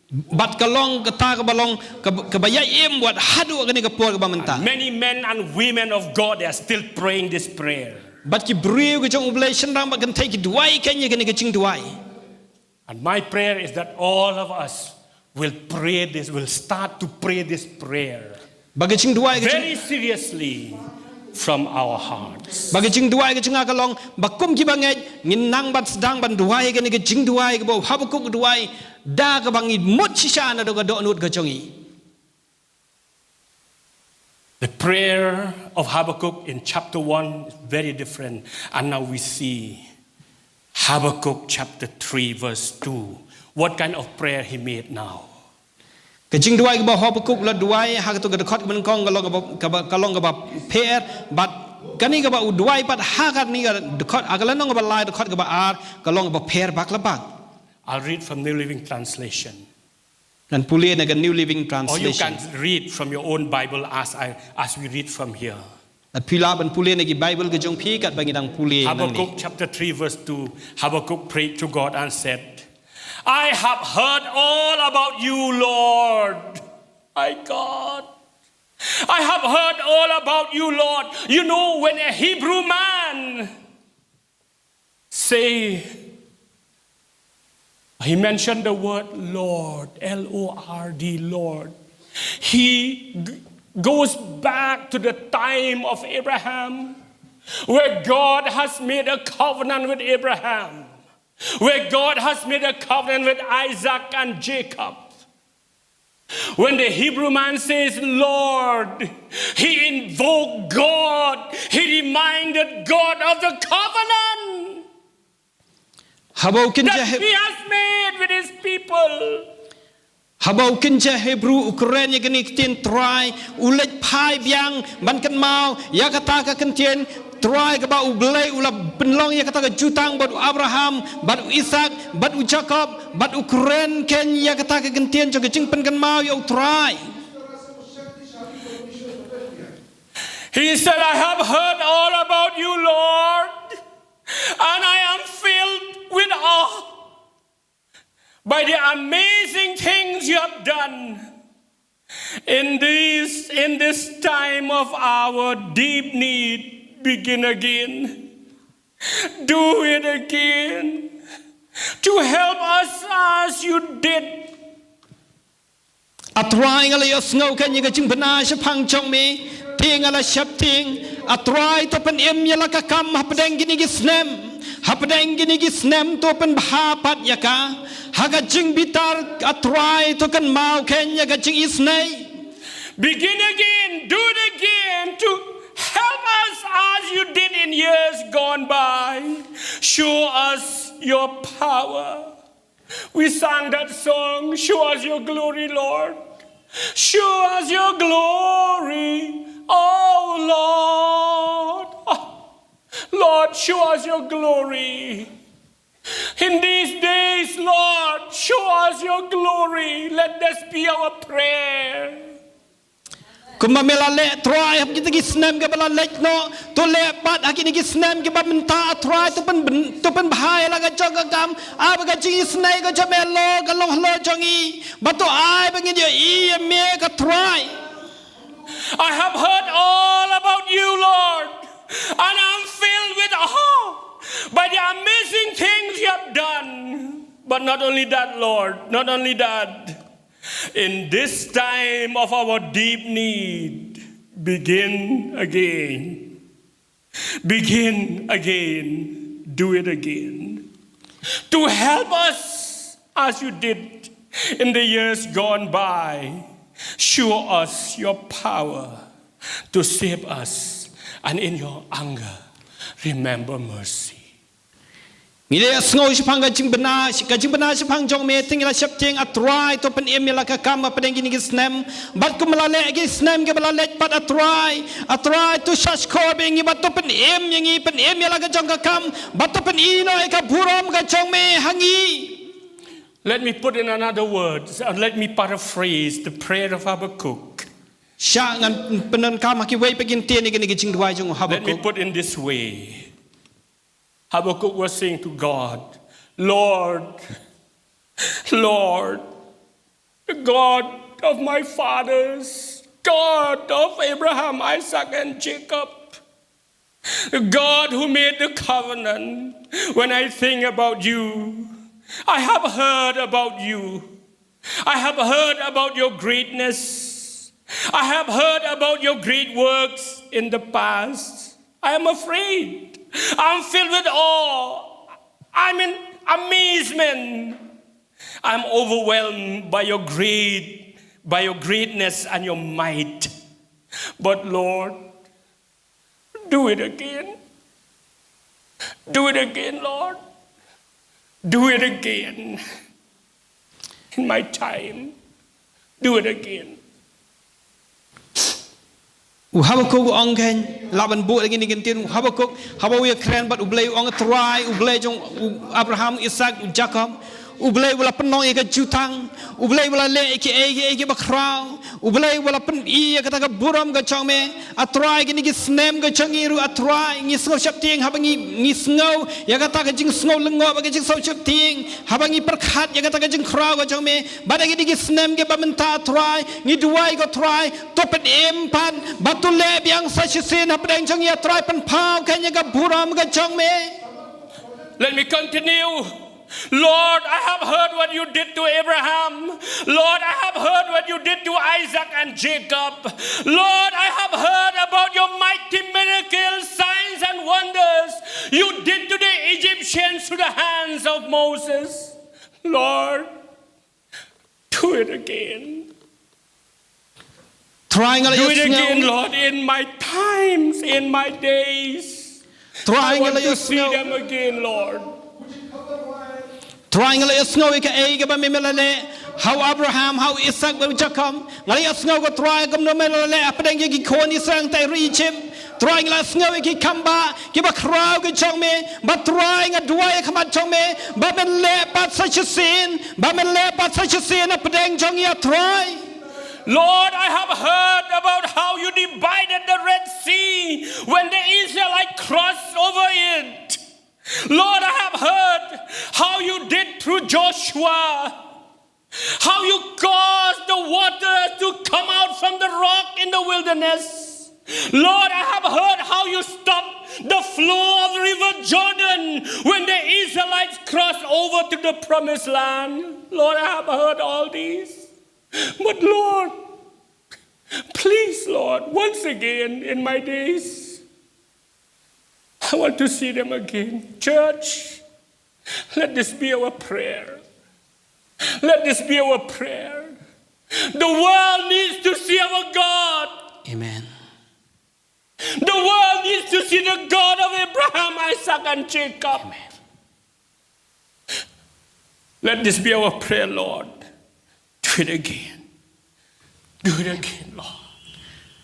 Bad ka long kata kaba long kaba, kaba ïaid im wat haduh kane ka por kaba mynta. Many men and women of God, they are still praying this prayer. Bad ki briew ka jong U Blei, shynrang bad kynthei, ki duwai kein ïa kane ka jingduwai. And my prayer is that all of us will pray this, will start to pray this prayer Ba ka jingduwai ka jong, very seriously from our hearts. ba ka jingduwai ka jong nga ka long ba kum kiba ngeit ngin nang ban sdang ban duwai kane ka jingduwai kaba u Habakuk u duwai, da kaba ngi mut shisha naduh ka dohnud ka jong ngi. The prayer of Habakkuk in chapter one is very different. And now we see Habakkuk chapter three, verse two. What kind of prayer he made now? Ka jingduwai kaba u Habakuk u la duwai ha kato ka dkhot kaba nyngkong ka long kaba, kaba, ka long kaba pher, bad kane kaba u duwai pat ha kane ka dkhot, ha ka lynnong kaba lai dkhot kaba ar, ka long kaba pher bak la bak. I'll read from New Living Translation. Ngan pule na ka New Living Or you Translation. Can read from your own Bible as, I, as we read from here. Bad phi lah ban pule na ki Bible ka jong phi katba ngi dang pule nangne. Habakkuk chapter three, verse two. Habakkuk prayed to God and said, I have heard all about you, Lord. My God. I have heard all about you, Lord. You know, when a Hebrew man say, he mentioned the word Lord, L O R D, Lord. He g- goes back to the time of Abraham, where God has made a covenant with Abraham, where God has made a covenant with Isaac and Jacob. When the Hebrew man says, Lord, he invoked God, he reminded God of the covenant Haba u kynja that Heb- he has made with his people. Haba u kynja Hebru u kren ïa kane ka ktien Trai, u leit phai biang ban kynmaw ïa kata ka ktien Trai kaba U Blei u la pynlong ïa kata ka jutang bad u Abraham, bad u Isak, bad u Jakob, bad u kren kein ïa kata ka ktien jong ka jingpynkynmaw ïa u Trai. He said, I have heard all about you, Lord, and I am filled with awe by the amazing things you have done. In this, in this time of our deep need, begin again. Do it again. To help us as you did. A Trai, nga la ïohsngew kein ïa ka jingbna shaphang jong me, te nga la sheptieng. A Trai, to pynim ïa la ka kam hapdeng kine ki snem. Hapdeng kine ki snem to pynbha pat ïa ka. Ha ka jingbitar, A Trai, to kynmaw kein ïa ka jingisynei. Begin again, do it again to help us as you did in years gone by. Show us your power. We sang that song, Show us your glory, Lord. Show us your glory, oh Lord. Ah, Lord, show us your glory. In these days, Lord, show us your glory. Let this be our prayer. Kumba me la leh Trai ha kita ki snem kiba la leit noh, to leh pat ha kine ki snem kiba mynta, A Trai, to pyn, to pynbha ïa la ka jong ka kam, haba ka jingisynei ka jong me, Lord, kan long halor jong ngi. Bad to ai ba ngin ïohi ïa me ko Trai. I have heard all about you, Lord, and I'm filled with awe by the amazing things you have done. But not only that, Lord, not only that. In this time of our deep need, begin again. Begin again, do it again. To help us as you did in the years gone by, show us your power to save us, and in your anger, remember mercy. Ngi la ïa sngew shaphang ka jingbna, ka jingbna shaphang jong me, te ngi la sheptieng, A Trai, to pynim ïa la ka kam hapdeng kine ki snem. Bad kumba la leh ki snem kiba la leit pat, A Trai, A Trai, to shahshkor bad ïa ngi, bad to pynim ïa ngi, pynim ïa la ka jong ka kam, bad to pyni noh ïa ka burom ka jong me ha ngi. Let me put in another word, uh, let me paraphrase the prayer of Habakkuk. Sha ngan pyndonkam ha kiwei pat ki kyntien ïa kine ki jingduwai jong u Habakkuk. Let me put in this way. Habakkuk was saying to God, Lord, Lord, the God of my fathers, God of Abraham, Isaac, and Jacob, the God who made the covenant, when I think about you, I have heard about you. I have heard about your greatness. I have heard about your great works in the past. I am afraid. I'm filled with awe. I'm in amazement. I'm overwhelmed by your great, by your greatness and your might. But Lord, do it again. Do it again, Lord. Do it again. In my time. Do it again. U Habakkuk u ong kein, lah ban buh lagi ni ki ktien, u Habakkuk, haba u ïakren bad U Blei, u ong, A Trai, U Blei jong u Abraham, Isaak, u Jakob, U Blei uba la pynlong ïa ka jutang, U Blei uba la leh ïa kiei kiei kiba khraw, U Blei uba la pyni ïa kata ka burom ka jong me. A Trai, kine ki snem ka jong ngi ruh, A Trai, ngi sngew sheptieng haba ngi, ngi sngew ïa kata ka jingsngew lyngngoh bad ka jingsngew sheptieng haba ngi pyrkhat ïa kata ka jingkhraw ka jong me. Bad ha kine ki snem kiba mynta, A Trai, ngi duwai, ko Trai, to pynim pat bad to leh biang sa shisien hapdeng jong ngi, A Trai, pynpaw kein ïa ka burom ka jong me. Let me continue. Lord, I have heard what you did to Abraham. Lord, I have heard what you did to Isaac and Jacob. Lord, I have heard about your mighty miracles, signs, and wonders you did to the Egyptians through the hands of Moses. Lord, do it again. Trai, nga la ïohsngew. Do it again, Lord, in my times, in my days. Trai, nga la ïohsngew. I want to see them again, Lord. Trai, nga la ïohsngew ïa kaei kaba me, me la leh ha u Abraham, ha u Isaak, ha u Jakob. Nga la ïohsngew, ko Trai, kumno me la leh hapdeng ki khun Israel tang ha ri Egypt. Trai, nga la ïohsngew ïa ki kambah kiba khraw ki jong me. Bad Trai, nga duwai ha khmat jong me ba men leh pat sa shisien, ba men leh pat sa shisien hapdeng jong ngi, A Trai. Lord, I have heard about how you divided the Red Sea when the Israelites crossed over it. Lord, I have heard how you did through Joshua, how you caused the water to come out from the rock in the wilderness. Lord, I have heard how you stopped the flow of the river Jordan when the Israelites crossed over to the promised land. Lord, I have heard all these. But Lord, please, Lord, once again in my days, I want to see them again. Church, let this be our prayer. Let this be our prayer. The world needs to see our God. Amen. The world needs to see the God of Abraham, Isaac, and Jacob. Amen. Let this be our prayer, Lord. Do it again. Do it again, Lord.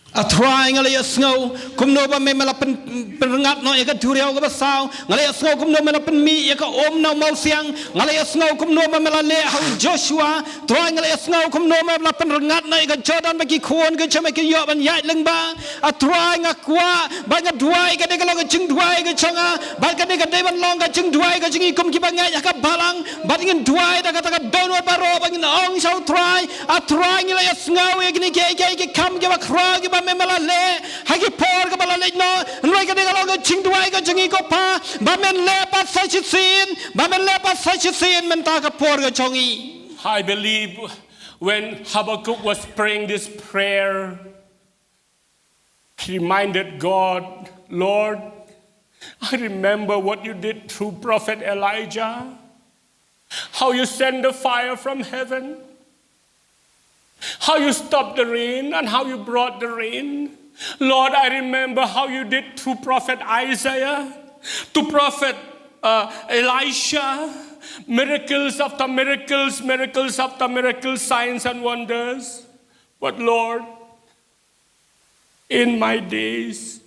A Trai, nga la ïohsngew kumno ba me, me la pyn, pynrngat noh ïa ka duriaw kaba saw. Nga la ïohsngew kumno me la pynmih ïa ka um na u mawsiang. Nga la ïohsngew kumno ba me la leh ha u Joshua. Trai, nga la ïohsngew kumno me la pynrngat noh ïa ka Jordan ba ki khun ki jong me ki ïoh ban ïaid lyngba. A Trai, nga kwah bad nga duwai, ka dei ka long ka jingduwai ka jong nga, bad ka dei, ka dei ban long ka jingduwai ka jong ngi kum kiba ngeit ha ka balang. Bad ngin duwai da kata ka dohnud baroh, bad ngin ong sha u Trai, A Trai, ngi la ïohsngew ïa kine kiei kiei ki kam kiba khraw kiba me, me la leh ha ki por kiba la leit noh. Hynrei ka dei ka long ka jingduwai ka jong ngi, ko Pa, ba men leh pat sa shisien, ba men leh pat sa shisien mynta ha ka por ka jong ngi. I believe when Habakkuk was praying this prayer, he reminded God, Lord, I remember what you did through Prophet Elijah, how you sent the fire from heaven, how you stopped the rain, and how you brought the rain. Lord, I remember how you did through Prophet Isaiah, to Prophet uh, Elisha, miracles after miracles, miracles after miracles, signs and wonders. But Lord, in my days,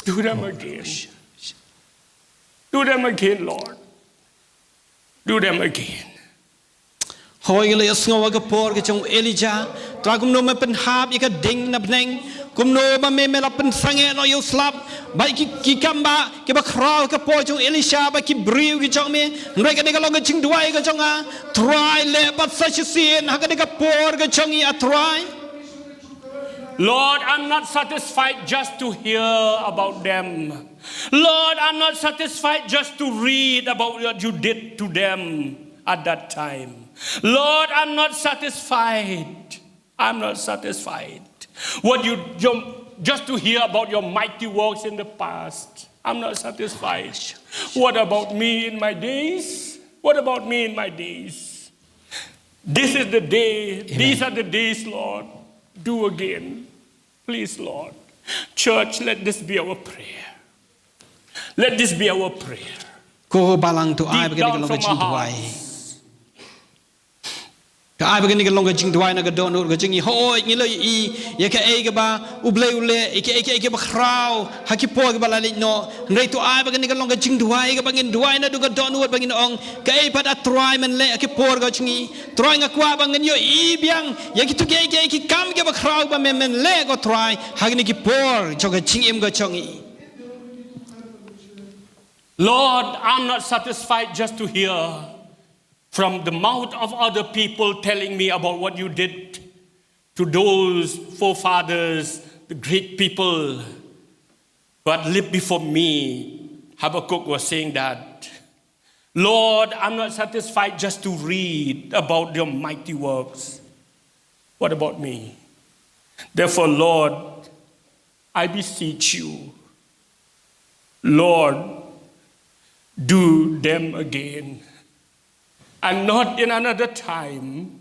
do them again. Do them again, Lord. Do them again. Hooid, ngi la ïohsngew ha ka por ka jong u Elijah, Trai, kumno me pynhap ïa ka ding na bneng, kumno ba me, me la pynsangeh noh ïa u slap, bad ki, ki kam ba, kiba khraw ha ka por jong u Elisha, bad ki briew ki jong me. Hynrei kane ka long ka jingduwai ka jong nga, Trai, leh pat sa shisien ha kane ka por ka jong ngi, ah Trai. Lord, I'm not satisfied just to hear about them. Lord, I'm not satisfied just to read about what you did to them at that time. Lord, I'm not satisfied. I'm not satisfied. What you, your, just to hear about your mighty works in the past. I'm not satisfied. What about me in my days? What about me in my days? This is the day, these are the days, Lord. Do again. Please, Lord. Church, let this be our prayer. Let this be our prayer. Ko Balang, to ai ba kane ka long ka jingduwai. To ai ba kane ka long ka jingduwai na ka dohnud ka jong ngi. Hooid, ngi la ïohi ïa kaei kaba U Blei u leh, ïa kaei kaei kaba khraw ha ki por kiba la leit noh. Hynrei to ai ba kane ka long ka jingduwai kaba ngin duwai naduh ka dohnud, ba ngin ong, kaei pat, ah Trai, men leh ha ki por ka jong ngi. Trai, nga kwah ba ngin ïohi biang ïa kito kiei kiei ki kam kiba khraw ba men, men leh, ko Trai, ha kine ki por jong ka jingim ka jong ngi. Lord, I'm not satisfied just to hear from the mouth of other people telling me about what you did to those forefathers, the great people who had lived before me. Habakkuk was saying that. Lord, I'm not satisfied just to read about your mighty works. What about me? Therefore, Lord, I beseech you, Lord, do them again. And not in another time,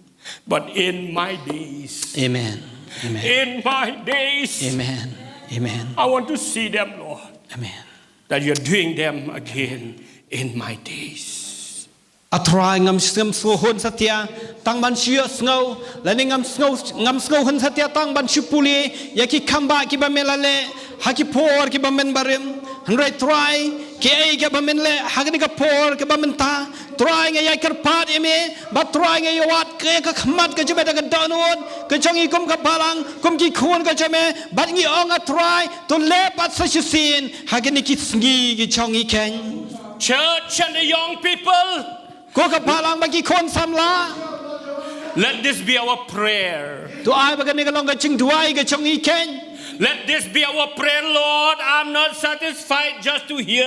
but in my days. Amen. Amen. In my days. Amen. Amen. I want to see them, Lord. Amen. That you're doing them again in my days. Ah Trai, ngam, ngam sngewhun satia tang ban shu ïohsngew, lane ngam sngew, ngam sngewhun satia tang ban shu pule ïa ki kam ba kiba me la leh ha ki por kiba men barim. Hynrei Trai, kiei kiba men leh ha kane ka por kaba mynta, Trai, nga ïai kyrpad ïa me, ba Trai, nga ïa wad ka, ka khmat ka jong me da ka dohnud ka jong ngi kum ka Balang, kum ki khun ka jong me, bad ngi ong, ah Trai, to leh pat sa shisien ha kine ki sngi ki jong ngi keiñ. Church and the young people, ko ka Balang bad ki khun samla, let this be our prayer. To ai ba kane ka long ka jingduwai ka jong ngi keiñ. Let this be our prayer, Lord. I'm not satisfied just to hear.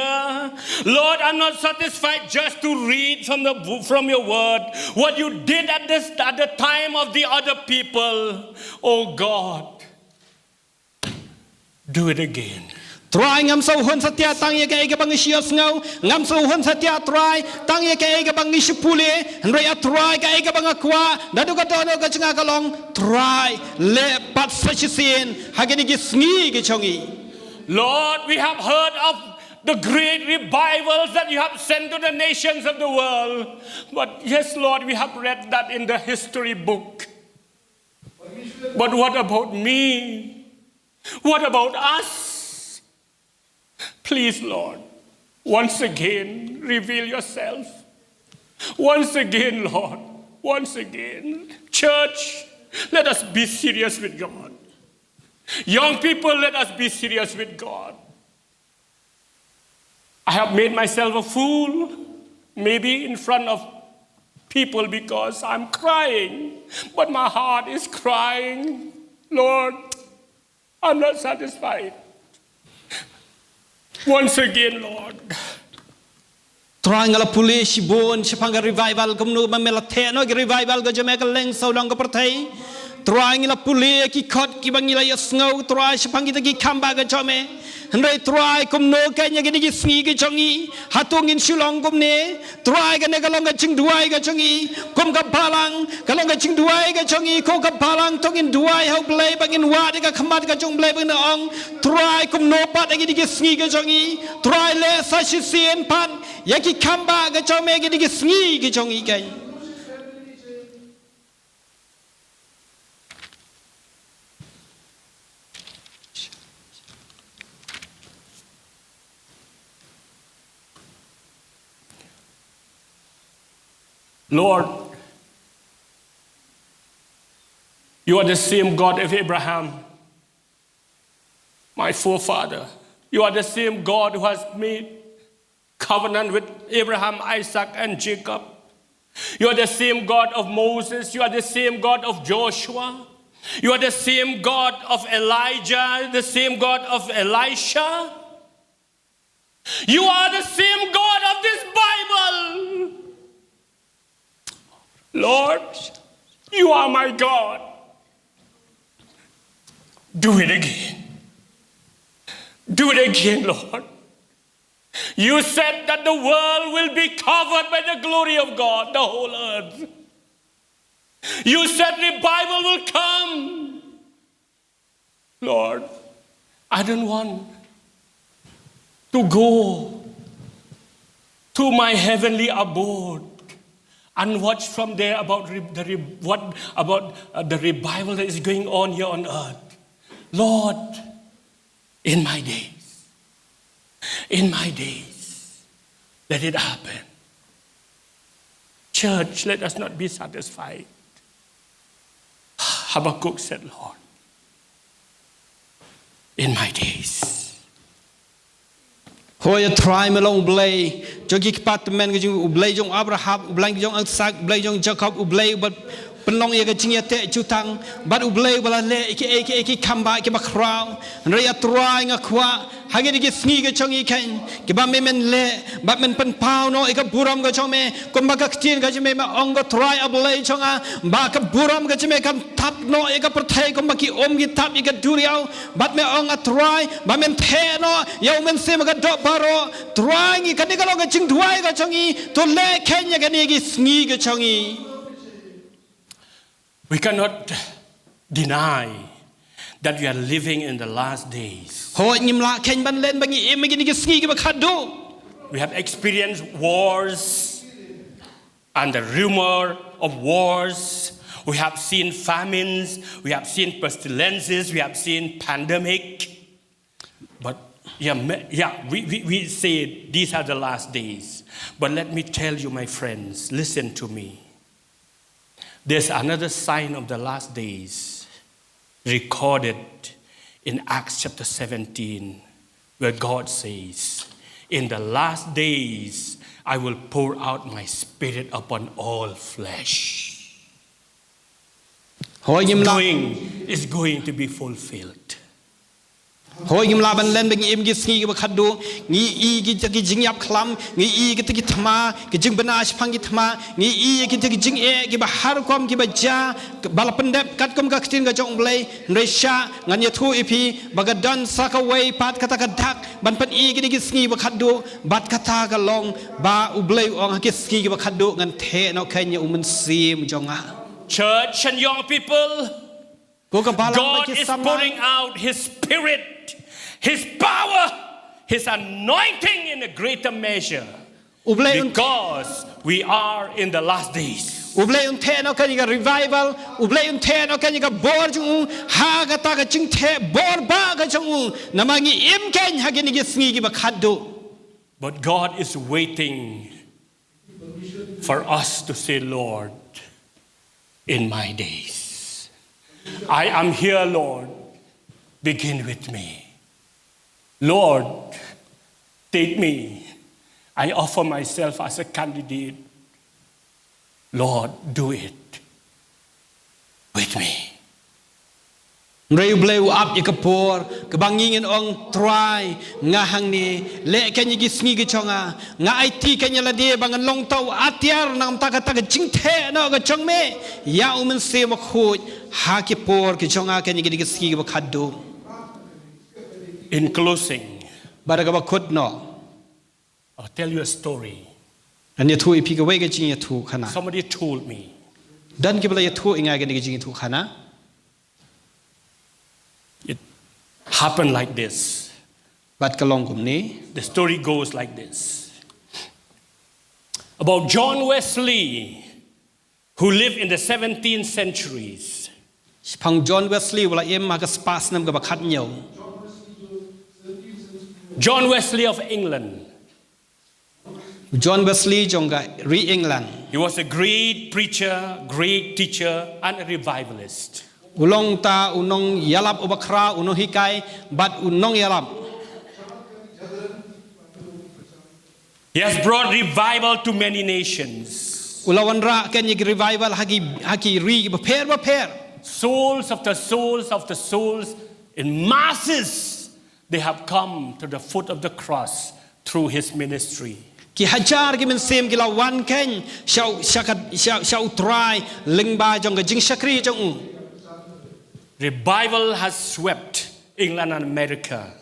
Lord, I'm not satisfied just to read from the, from your word. What you did at this, at the time of the other people, oh God, do it again. Trai, ngam sngewhun satia tang ïa kaei kaba ngi shu ïohsngew, ngam sngewhun satia Trai tang ïa kaei kaba ngi shu pule, hynrei ah Trai, kaei kaba nga kwah naduh ka dohnud ka jong nga ka long, Trai, leh pat sa shisien ha kine ki sngi ki jong ngi. Lord, we have heard of the great revivals that you have sent to the nations of the world. But yes, Lord, we have read that in the history book. But what about me? What about us? Please, Lord, once again, reveal yourself. Once again, Lord, once again. Church, let us be serious with God. Young people, let us be serious with God. I have made myself a fool, maybe in front of people, because I'm crying, but my heart is crying. Lord, I'm not satisfied. Once again, Lord. Trai, nga la pule shibun shaphang ka revival, kumno ba me la theh noh ïa ka revival ka jong me ha kylleng sawdong ka pyrthei. Trai, ngi la pule ïa ki kot kiba ngi la ïohsngew, Trai, shaphang kita ki kam ba ka jong me. Hynrei Trai kumno kein ïa kine ki sngi ki jong ngi, hato ngin shu long kumne? Trai kane ka long ka jingduwai ka jong ngi kum ka balang, ka long ka jingduwai ka jong ngi kum ka balang, to ngin duwai ha U Blei, ba ngin wad ïa ka khmat ka jong U Blei, ba ngin ong, Trai kumno pat ïa kine ki sngi ki jong ngi, Trai leh sa shisien pat ïa ki kam ba ka jong me ïa kine ki sngi ki jong ngi kein. Lord, you are the same God of Abraham, my forefather. You are the same God who has made covenant with Abraham, Isaac, and Jacob. You are the same God of Moses. You are the same God of Joshua. You are the same God of Elijah, the same God of Elisha. You are the same God of this Bible. Lord, you are my God. Do it again. Do it again, Lord. You said that the world will be covered by the glory of God, the whole earth. You said revival will come. Lord, I don't want to go to my heavenly abode and watch from there about re- the re- what about uh, the revival that is going on here on earth. Lord, in my days, in my days, let it happen. Church, let us not be satisfied. Habakkuk said, Lord, in my days. Hooid, Trai me long U Blei jong ki kpa tymmen, ka jong U Blei jong Abraham, U Blei jong Isaac, U Blei jong Jacob, U Blei uba pynlong ïa ka jingïateh jutang, bad U Blei uba la leh ïa ki, ïa ki, ïa ki kam ba, ïa ki ba khraw. Hynrei A Trai nga kwah ha kine ki sngi ki jong ngi kein, kiba me men leh, bad men pynpaw noh ïa ka burom ka jong me, kumba ka ktien ka jong me, me ong ko Trai A Blei jong nga, ba ka burom ka jong me kan tap noh ïa ka pyrthei kumba ki um ki tap ïa ka duriaw, bad me ong A Trai, ba men theh noh ïa U Mynsiem ka doh baroh. Trai ngi, kane ka long ka jingduwai ka jong ngi, to leh kein ïa kine ki sngi ki jong ngi. We cannot deny that we are living in the last days. Hooid, ngim lah kein ban len ba ngi im ha kine ki sngi kiba khatduh. We have experienced wars and the rumor of wars. We have seen famines. We have seen pestilences. We have seen pandemic. But yeah, ma- yeah, we, we, we say these are the last days. But let me tell you, my friends, listen to me. There's another sign of the last days recorded in Acts chapter seventeen, where God says, in the last days, I will pour out my spirit upon all flesh. Hooid, ngim lah. Going is going to be fulfilled. Hooid, ngim lah ban len ba ngi im ki sngi kiba khatduh, ngi i kita ki jingïap khlam, ngi i kita ki thma, ki jingbna shaphang ki thma, ngi i kita ki jingeh kiba har rukom kiba jia, ba la pyndep katkum ka ktien ka jong U Blei. Hynrei sha ngan ïathuh ïa phi ba ka don sa kawei pat kata ka dak ban pyni kine ki sngi ba khatduh, bad kata ka long ba U Blei u ong ha ki sngi kiba khatduh ngan theh noh kein ïa U Mynsiem jong nga. Church and young people, Ko ka balang bad ki samla. God is pouring out His Spirit, His power, His anointing in a greater measure. U Blei un, because we are in the last days. U Blei un theh noh kein ïa ka revival, U Blei un theh noh kein ïa ka bor jong u ha kata ka jingtheh bor ba ka jong u, namar ngi im kein ha kine ki sngi kiba khatduh. But God is waiting for us to say, Lord, in my days. I am here, Lord. Begin with me. Lord, take me. I offer myself as a candidate. Lord, do it with me. Hynrei U Blei u ap ïa ka por kaba ngi ngin ong, Trai, nga hangne, leh kein ïa ki sngi ki jong nga, nga aiti kein ïa lade ba ngan long uta u atiar na ka bynta kata ka jingtheh noh ka jong me ïa U Mynsiem Bakhuid ha ki por ki jong nga kein ïa kine ki sngi kiba khatduh. In closing, Bad da kaba kut noh, I'll tell you a story. Ngan ïathuh ïa phi kawei ka jingïathuh khana. Somebody told me. Don kiba la ïathuh ïa nga kane ka jingïathuh khana. It happened like this. Bad ka long kumne. The story goes like this. About John Wesley, who lived in the seventeen centuries. Shaphang John Wesley, u la im ha ka spah snem kaba khathynñiew. John Wesley of England. John Wesley jong ka ri England. He was a great preacher, great teacher, and a revivalist. U long ta u nongïalap uba khraw, u nonghikai, bad u nongïalap. He has brought revival to many nations. U la wanrah kane ka revival ha ki, ha ki ri bapher bapher. Souls after souls after souls in masses, they have come to the foot of the cross through his ministry. Ki hajar ki mynsiem ki la wan khein sha, sha ka, sha, sha U Trai lyngba jong ka jingshakri jong u. Revival has swept England and America.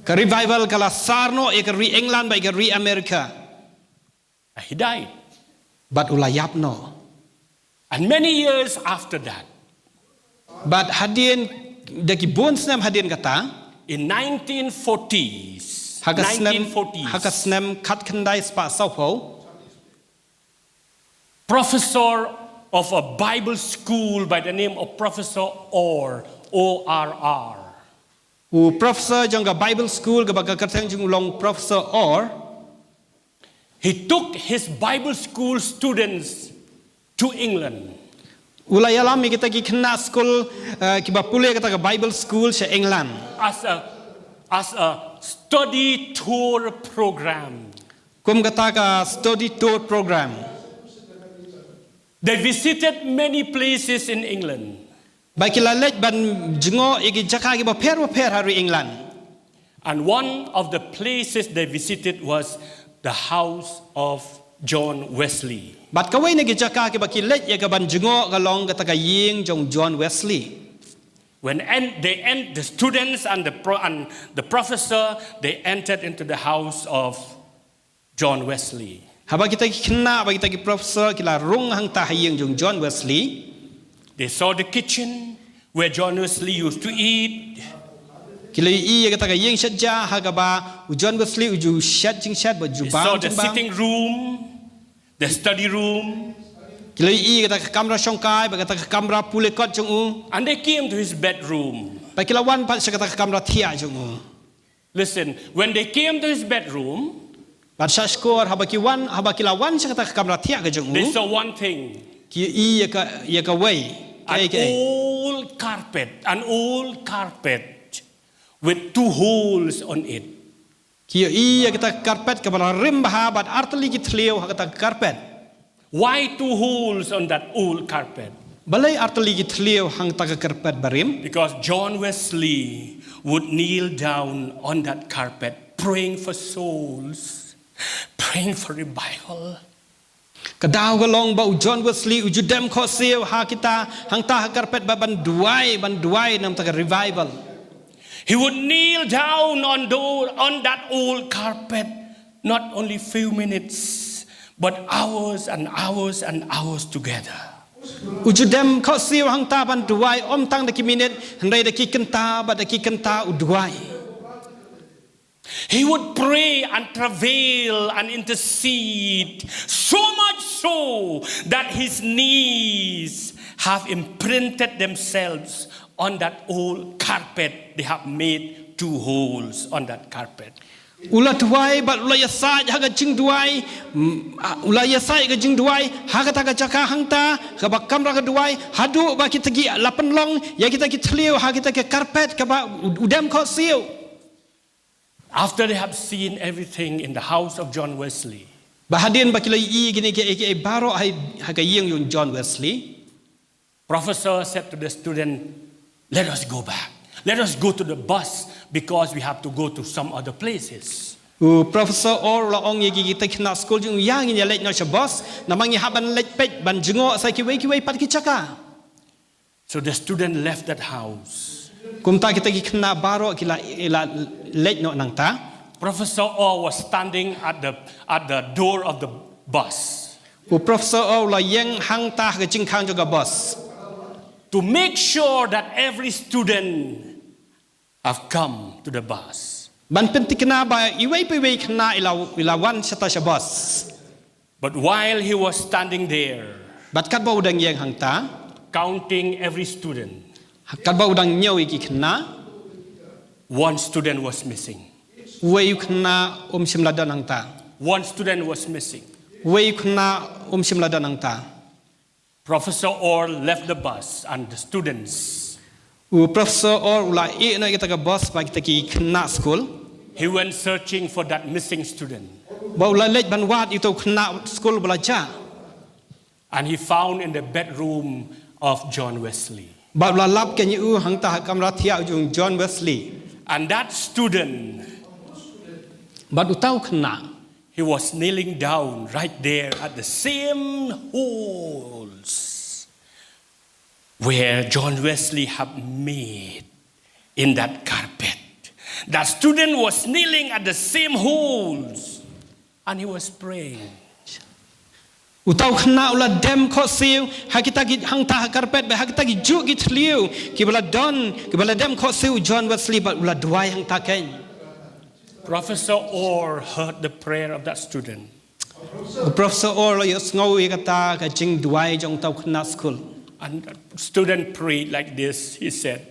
Ka revival ka la sar noh ïa ka ri England bad ïa ka ri America. He died. Bad u la ïap noh. And many years after that, bad hadien, da ki bun snem hadien kata, in nineteen forties, ha ka snem, nineteen forties, ha ka snem khatkhyndai spah sawphew, professor of a Bible school by the name of Professor Orr, O R R. U professor jong ka Bible school kaba ka kyrteng jong u long Professor Orr. He took his Bible school students to England. U la ïalam ïa kita ki khynnah skul, eh, kiba pule kata ka Bible school sha England. As a, as a study tour program. Kum kata ka study tour program. They visited many places in England. Bad ki la leit ban jngoh ïa ki jaka kiba pher bapher ha ri England. And one of the places they visited was the house of John Wesley. Bad kawei na ki jaka kiba ki leit ïa ka ban jngoh ka long kata ka ïing jong John Wesley. When en-, they en-, the students and the pro-, and the professor, they entered into the house of John Wesley. Haba kita ki khynnah, haba kita ki professor ki la rung hangta ha ïing jong John Wesley. They saw the kitchen where John Wesley used to eat. Ki la ïohi ïa kata ka ïing shet ja ha kaba u John Wesley u ju shet jingshet bad ju bam jingbam. They saw the sitting room, the study room. Ki la ïohi ïa kata ka kamra shongkai bad kata ka kamra pule kot jong u. And they came to his bedroom. Bad ki la wan pat sha kata ka kamra thiah jong u. Listen, when they came to his bedroom, bad sha shkor haba ki wan, haba ki la wan sha kata ka kamra thiah ka jong u, they saw one thing. Ki ïohi ïa ka, ïa kawei. An old carpet, an old carpet with two holes on it. Ki ïohi ïa kata ka carpet kaba la rim bha bad artylli ki thliew ha kata ka carpet. Why two holes on that old carpet? Balei artylli ki thliew hangta ka carpet barim? Because John Wesley would kneel down on that carpet praying for souls, praying for revival. Ka daw ka long ba u John Wesley u ju dem khohsiew ha kita hangta ha carpet ba ban duwai, ban duwai namar ka revival. He would kneel down on the, on that old carpet, not only few minutes, but hours and hours and hours together. U ju dem khohsiew hangta ban duwai, ym tang da ki minit, hynrei da ki kynta bad da ki kynta u duwai. He would pray and travail and intercede, so much so that his knees have imprinted themselves on that old carpet. They have made two holes on that carpet. U la duwai bad u la ïasaid ha ka jingduwai, mm, ah, u la ïasaid ka jingduwai ha kata ka jaka hangta kaba kamra ka duwai, haduh ba kita ki la pynlong ïa kita ki thliew ha kita ki carpet kaba u, u dem khohsiew. After they have seen everything in the house of John Wesley, ba hadien ba ki la ïohi kine kiei kiei baroh ha, ha ka ïing jong John Wesley, professor said to the student, "Let us go back. Let us go to the bus because we have to go to some other places." U Professor Orr u la ong ïa ki, kita ki khynnah skul jong u, ïa ngin ïa leit noh sha bus, namar ngi hap ban leit peit ban jngoh sa kiwei kiwei pat ki jaka. So the student left that house. Kumta kita ki khynnah baroh ki la, la leit noh nangta. Professor Orr was standing at the, at the door of the bus. U Professor Orr u la ïeng hangta ha ka jingkhang jong ka bus. To make sure that every student have come to the bus. Ban pynthikna ba iwei pa iwei khynnah i la, i la wan shata sha bus. But while he was standing there, bad katba u dang ïeng hangta, counting every student, katba u dang ñiew ïa ki khynnah, one student was missing. Uwei u khynnah um shym la don hangta. One student was missing. Uwei u khynnah um shym la don hangta. Professor Orr left the bus and the students. U Professor Orr u la ïeh noh ïa kita ka bus bad kita ki khynnah skul. He went searching for that missing student. Bad u la leit ban wad ïa uto u khynnah skul ba la jah. And he found in the bedroom of John Wesley. Bad u la lap kein ïa u hangta ha kamra thiah jong John Wesley. And that student, bad uta u khynnah, he was kneeling down right there at the same holes where John Wesley had made in that carpet. That student was kneeling at the same holes and he was praying. Uta u khynnah u la dem khohsiew ha kita ki, hangta ha carpet, bad ha kita ki juh ki thliew kiba la don, kiba la dem khohsiew John Wesley, bad u la duwai hangta kein. Professor Orr heard the prayer of that student. U Professor Orr u la ïohsngew ïa kata ka jingduwai jong uta u khynnah skul. And the student prayed like this. He said,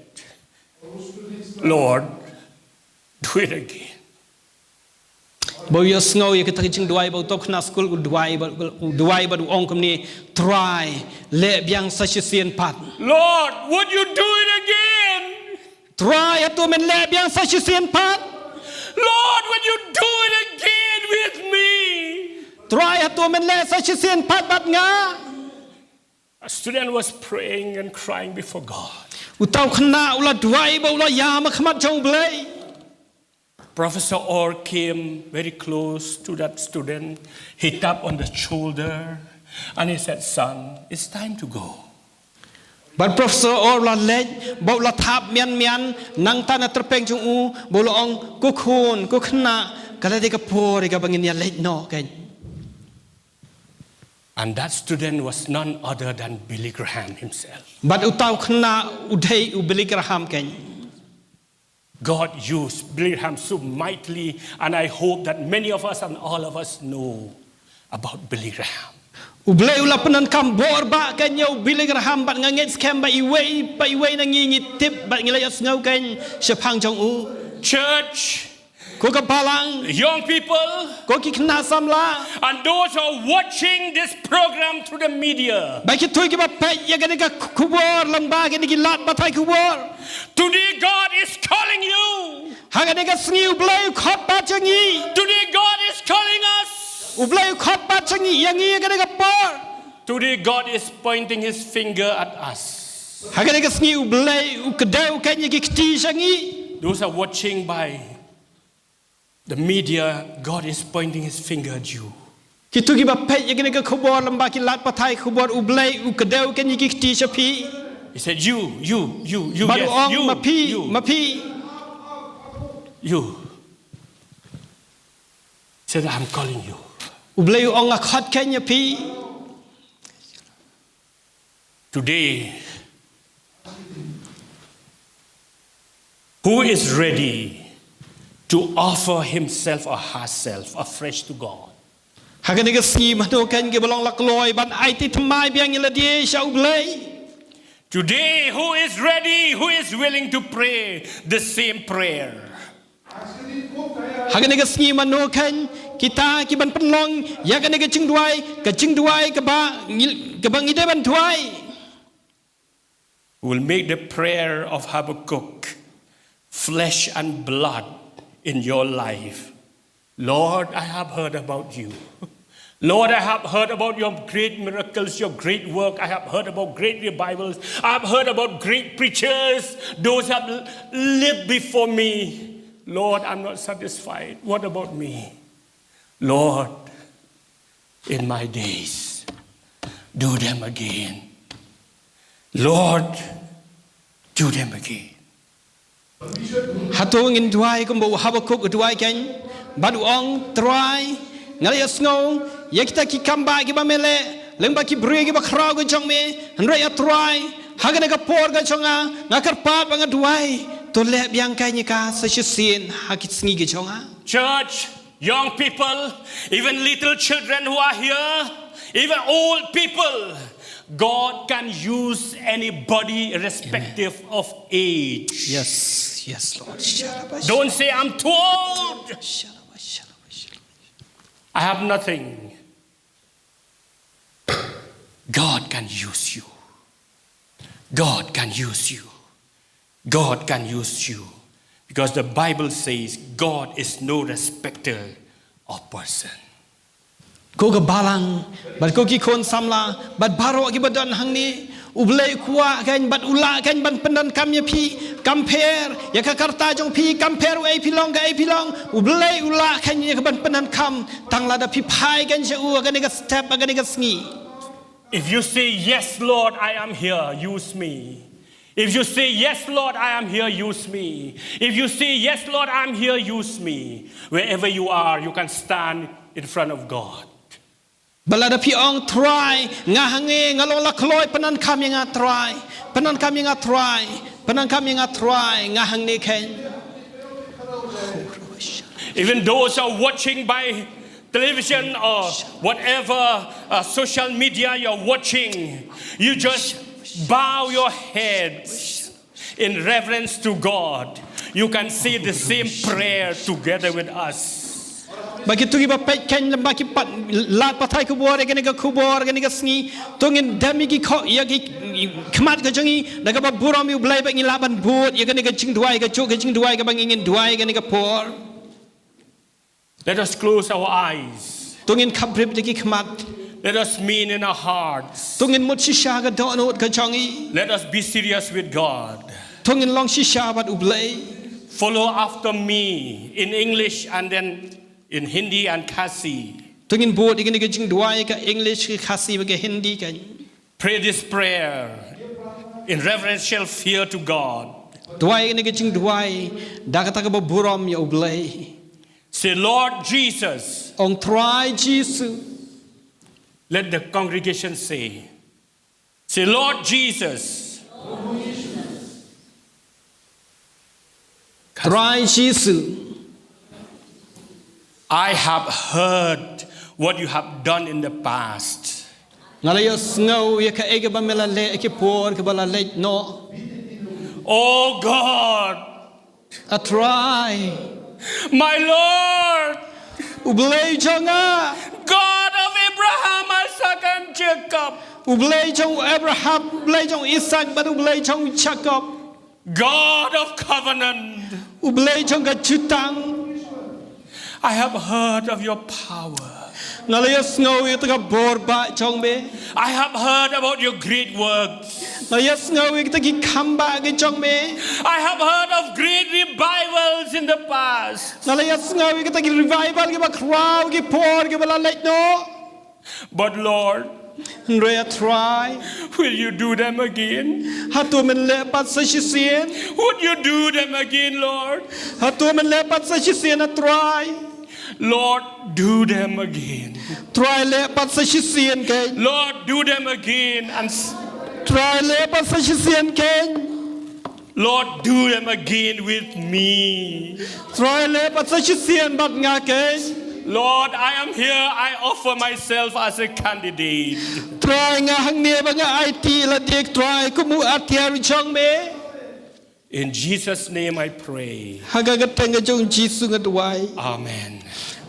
"Lord, do it again." Bad u ïohsngew ïa kata ka jingduwai bad uta u khynnah skul u duwai bad, u duwai bad u ong kumne, "Trai, leh biang sa shisien pat." "Lord, would you do it again?" "Trai, hato men leh biang sa shisien pat?" "Lord, would you do it again with me?" "Trai, hato men leh sa shisien pat bad nga?" A student was praying and crying before God. Uta u khynnah u la duwai bad u la ïam ha khmat jong U Blei. Professor Orr came very close to that student. He tapped on the shoulder and he said, "Son, it's time to go." Bad Professor Orr u la leit bad u la thap mian mian nangta na tyrpeng jong u bad u la ong, "Ko khun, ko khynnah, ka la dei ka por ïa ka ba ngin ïa leit noh kein." And that student was none other than Billy Graham himself. Bad uta u khynnah u dei u Billy Graham kein. God used Billy Graham so mightily, and I hope that many of us and all of us know about Billy Graham. U Blei u la pyndonkam bor bha kein ïa u Billy Graham, bad nga ngeit skhem ba iwei pa iwei na ngi ngi tip bad ngi la ïohsngew kein shaphang jong u. Church, ko ka balang, young people, ko ki khynnah samla, and those who are watching this program through the media. Bad kito kiba peit ïa kane ka khubor lyngba kine ki lad pathai khubor. Today God is calling you. Ha kane ka sngi U Blei u khot pat ïa ngi. Today God is calling us. U Blei u khot pat ïa ngi, ïa ngi ha kane ka por. Today God is pointing his finger at us. Ha kane ka sngi U Blei u kdew kein ïa ki kti sha ngi. Those are watching by the media, God is pointing his finger at you. Kito kiba peit ïa kane ka khubor lyngba ki lad pathai khubor, U Blei u kdew kein ïa ki kti sha phi. He said, "You, you, you, you, bad u ong, ma phi, ma phi. You." He said, "I'm calling you." U Blei u ong, nga khot kein ïa phi. Today, who is ready to offer himself or herself afresh to God? Ha kane ka sngi mano kein kiba long la kloi ban aiti thymmai biang ïa lade sha U Blei? Today, who is ready, who is willing to pray the same prayer? Ha kane ka sngi mano kein kita ki ban pynlong ïa kane ka jingduwai, ka jingduwai kaba ngi, kaba ngi dei ban duwai. We'll make the prayer of Habakkuk flesh and blood in your life. Lord, I have heard about you. Lord, I have heard about your great miracles, your great work. I have heard about great revivals. I have heard about great preachers. Those have l-, lived before me. Lord, I'm not satisfied. What about me? Lord, in my days, do them again. Lord, do them again. Hato ngin duwai kumba u Habakuk u duwai kein, bad u ong, Trai, nga la ïohsngew ïa kita ki kam ba kiba me leh lyngba ki briew kiba khraw ka jong me. Hynrei A Trai, ha kane ka por ka jong nga, nga kyrpad bad nga duwai, to leh biang kein ïa ka sa shisien ha ki sngi ka jong nga. Church, young people, even little children who are here, even old people, God can use anybody irrespective of age. Yes, yes, Lord. Don't say, "I'm too old. I have nothing." God can use you. God can use you. God can use you. Because the Bible says God is no respecter of person. Ko ka balang, bad ko ki khun samla, bad baroh kiba don hangne, U Blei u kwah kein bad u lah kein ban pyndonkam ïa phi, kam pher ïa ka karta jong phi, kam pher u ei phi long, ka ei phi long, U Blei u lah kein ïa ka ban pyndonkam, tang lada phi phai kein sha u ha kane ka step, ha kane ka sngi. If you say, "Yes, Lord, I am here, use me." If you say, "Yes, Lord, I am here, use me." If you say, "Yes, Lord, I'm here, use me." Wherever you are, you can stand in front of God. Bad lada phi ong, Trai, nga hangne, nga long la kloi, pyndonkam ïa nga Trai, pyndonkam ïa nga Trai, pyndonkam ïa nga Trai, nga hangne kein. Even those are watching by television or whatever, uh, social media you're watching, you just bow your heads in reverence to God. You can say the same prayer together with us. Ba kito kiba peit kein lem ba ki pat lad pathai khubor ïa kane ka khubor ïa kane ka sngi, to ngin dem ïa ki kho-, ïa ki khmat ka jong ngi da kaba burom ïa U Blei ba ngin lah ban bud ïa kane ka jingduwai, ka juk ka jingduwai kaba ngin duwai ïa kane ka por. Let us close our eyes. To ngin khapbrip da ki khmat. Let us mean in our hearts. To ngin mut shisha ka dohnud ka jong ngi. Let us be serious with God. To ngin long shisha bad U Blei. Follow after me in English and then in Hindi and Khasi. To ngin bud ïa kane ka jingduwai ka English, ka Khasi bad ka Hindi kein. Pray this prayer in reverential fear to God. Duwai ïa kane ka jingduwai da kata kaba burom ïa U Blei. Say, "Lord Jesus." Ong, Trai Jisu. Let the congregation say, say, "Lord Jesus, Trai Jisu, I have heard what you have done in the past. Nga la ïohsngew ïa kaei kaba me la leh ha ki por kiba la leit noh. Oh God, A Trai. My Lord. U Blei jong nga. God of Abraham, Isaac, and Jacob. U Blei jong Abraham, U Blei jong Isaac, bad U Blei jong Jacob. God of covenant. U Blei jong ka jutang. I have heard of your power. Nga la ïohsngew ïa kata ka bor ba jong me. I have heard about your great works. Nga la ïohsngew ïa kita ki kam ba ki jong me. I have heard of great revivals in the past. Nga la ïohsngew ïa kita ki revival kiba khraw ha ki por kiba la leit noh. But Lord, hynrei A Trai, will you do them again? Hato men leh pat sa shisien? Would you do them again, Lord? Hato men leh pat sa shisien, A Trai? Lord, do them again. Trai, leh pat sa shisien kein. Lord, do them again. And s- Trai, leh pat sa shisien kein. Lord, do them again with me. Trai, leh pat sa shisien bad nga kein. Lord, I am here. I offer myself as a candidate. Trai, nga hangne ba nga aiti ïa lade, Trai, kum u atiar jong me. In Jesus' name I pray. Ha ka kyrteng ka jong Jisu nga duwai. Amen.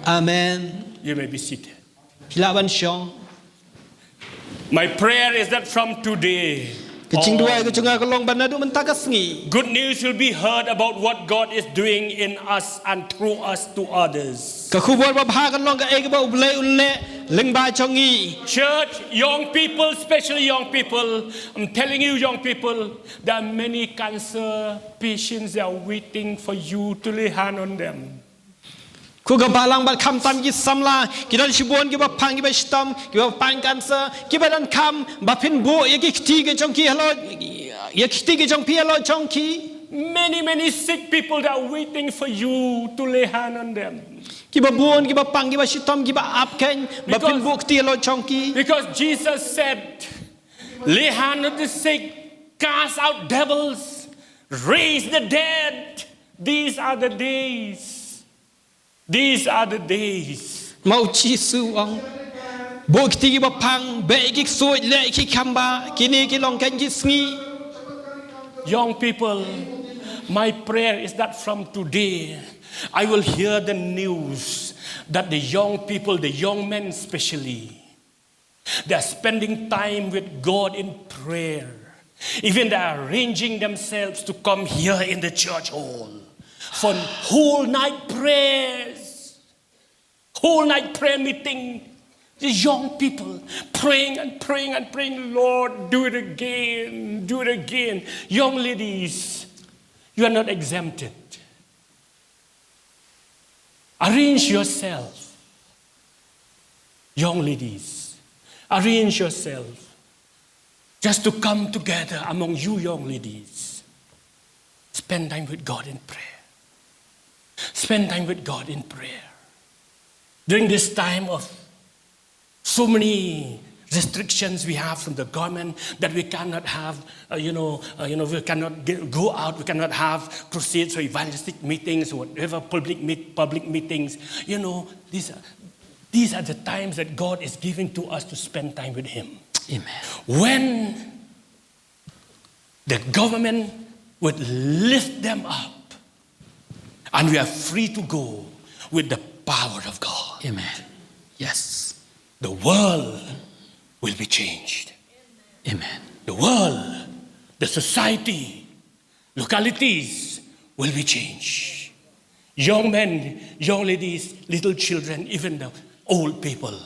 Amen. You may be seated. Phi lah ban shong. My prayer is that from today, ka jingduwai ka jong nga ka long ba naduh mynta ka sngi, good news will be heard about what God is doing in us and through us to others. Ka khubor babha kan long kaei kaba U Blei un leh lyngba jong ngi. Church, young people, especially young people, I'm telling you, young people, there are many cancer patients, they are waiting for you to lay hand on them. Ko ka balang bad khamtam ki samla, ki don shibun kiba pang, kiba shitom, kiba pang cancer, kiba donkam ba phin buh ïa ki kti ki jong ki halor, ïa ki kti ki jong phi halor jong ki. Many, many sick people that are waiting for you to lay hand on them. Kiba bun, kiba pang, kiba shitom, kiba ap khein, ba phin buh kti halor jong ki. Because Jesus said, "Lay hand on the sick, cast out devils, raise the dead." These are the days. These are the days. Ma u Jisu u ong, buh kti kiba pang, beh ki ksuid, leh ki kham bah, kine ki long khein ki sngi. Young people, my prayer is that from today, I will hear the news that the young people, the young men especially, they are spending time with God in prayer. Even they are arranging themselves to come here in the church hall for whole night prayers, whole night prayer meeting. The young people praying and praying and praying, "Lord, do it again, do it again." Young ladies, you are not exempted. Arrange yourself. Young ladies, arrange yourself just to come together among you young ladies. Spend time with God in prayer. Spend time with God in prayer. During this time of so many restrictions we have from the government, that we cannot have, uh, you know, uh, you know, we cannot g- go out, we cannot have crusades or evangelistic meetings or whatever public meet, public meetings. You know, these are, these are the times that God is giving to us to spend time with Him. Amen. When the government would lift them up, and we are free to go with the power of God. Amen. Yes. The world will be changed. Amen. The world, the society, localities will be changed. Young men, young ladies, little children, even the old people,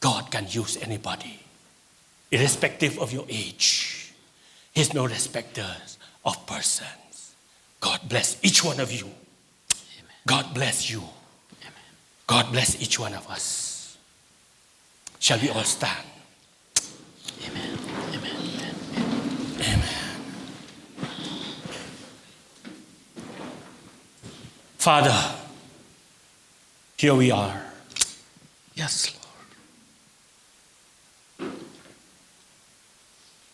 God can use anybody, irrespective of your age. He's no respecter of persons. God bless each one of you. God bless you. God bless each one of us. Shall we all stand? Amen. Amen. Amen. Father, here we are. Yes, Lord.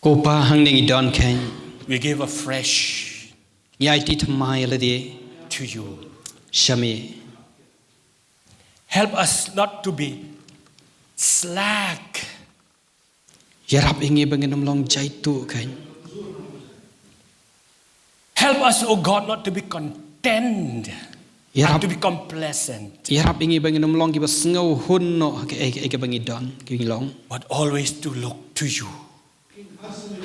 Ko Pa, hangne ngi don khein. We give afresh. Ngi aiti thymmai ïa lade. To you. Sha Me. Help us not to be slack. Ïarap ïa ngi ba ngin ym long jaituh khein. Help us, O God, not to be content and to be complacent. Ïarap ïa ngi ba ngin ym long kiba sngewhun noh ha kaei kaei kaba ngi don, ki ngi long. But always to look to you.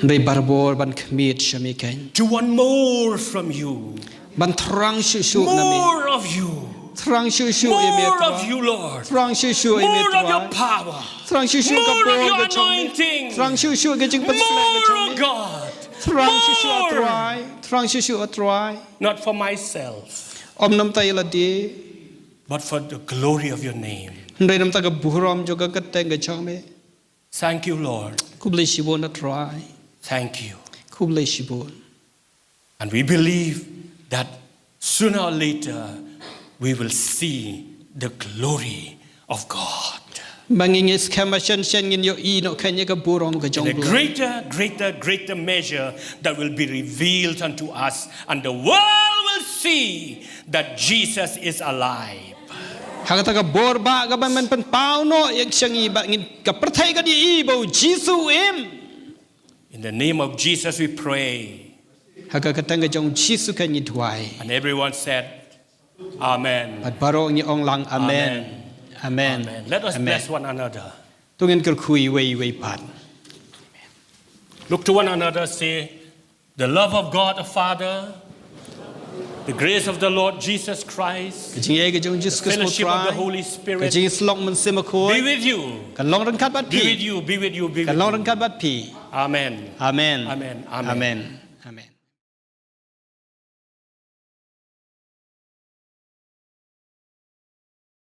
Hynrei barabor ban khmied sha Me khein. To want more from you. Ban thrang shuh shuh na Me. More of you. Thrang shuh shuh ïa Me, Trai. More of you, Lord. Thrang shuh shuh ïa Me, Trai. More of your power. Thrang shuh shuh ka bor ka jong Me. More of your anointing. Thrang shuh shuh ka jingpynshlur ka jong Me. More, oh God. Thrang shuh shuh, Trai. More. Thrang shuh shuh, Trai. Not for myself. Ym namar ïa lade. But for the glory of your name. Hynrei namar ka burom jong ka kyrteng ka jong Me. Thank you, Lord. Khublei shibun, Trai. Thank you. Khublei shibun. And we believe that sooner or later we will see the glory of God. Ba ngi ngi skhem ba shen shen ngin ïohi noh kane ka burom ka jong U Blei. In a greater, greater, greater measure that will be revealed unto us, and the world will see that Jesus is alive. Ha kata ka bor ba ka ban pynpaw noh ïa ngi sha ngi ba ngin ka pyrthei kan ïohi ba U Jisu u im. In the name of Jesus we pray. Ha ka kyrteng ka jong U Jisu kan ngi duwai. And everyone said, Amen. Bad baroh ngi ong lang, Amen. Amen. Amen. Amen. Let us bless one another. To ngin kyrkhu iwei iwei pat. Look to one another, say, the love of God the Father, the grace of the Lord Jesus Christ, ka jingïeit ka jong U Jisu Khrist, the fellowship of the Holy Spirit, ka jingïasyllok Mynsiem Bakhuid, be with you. Kan long ryngkat bad phi. Be with you, be with you, be with you. Kan long ryngkat bad phi. Amen. Amen. Amen. Amen. Amen. Amen.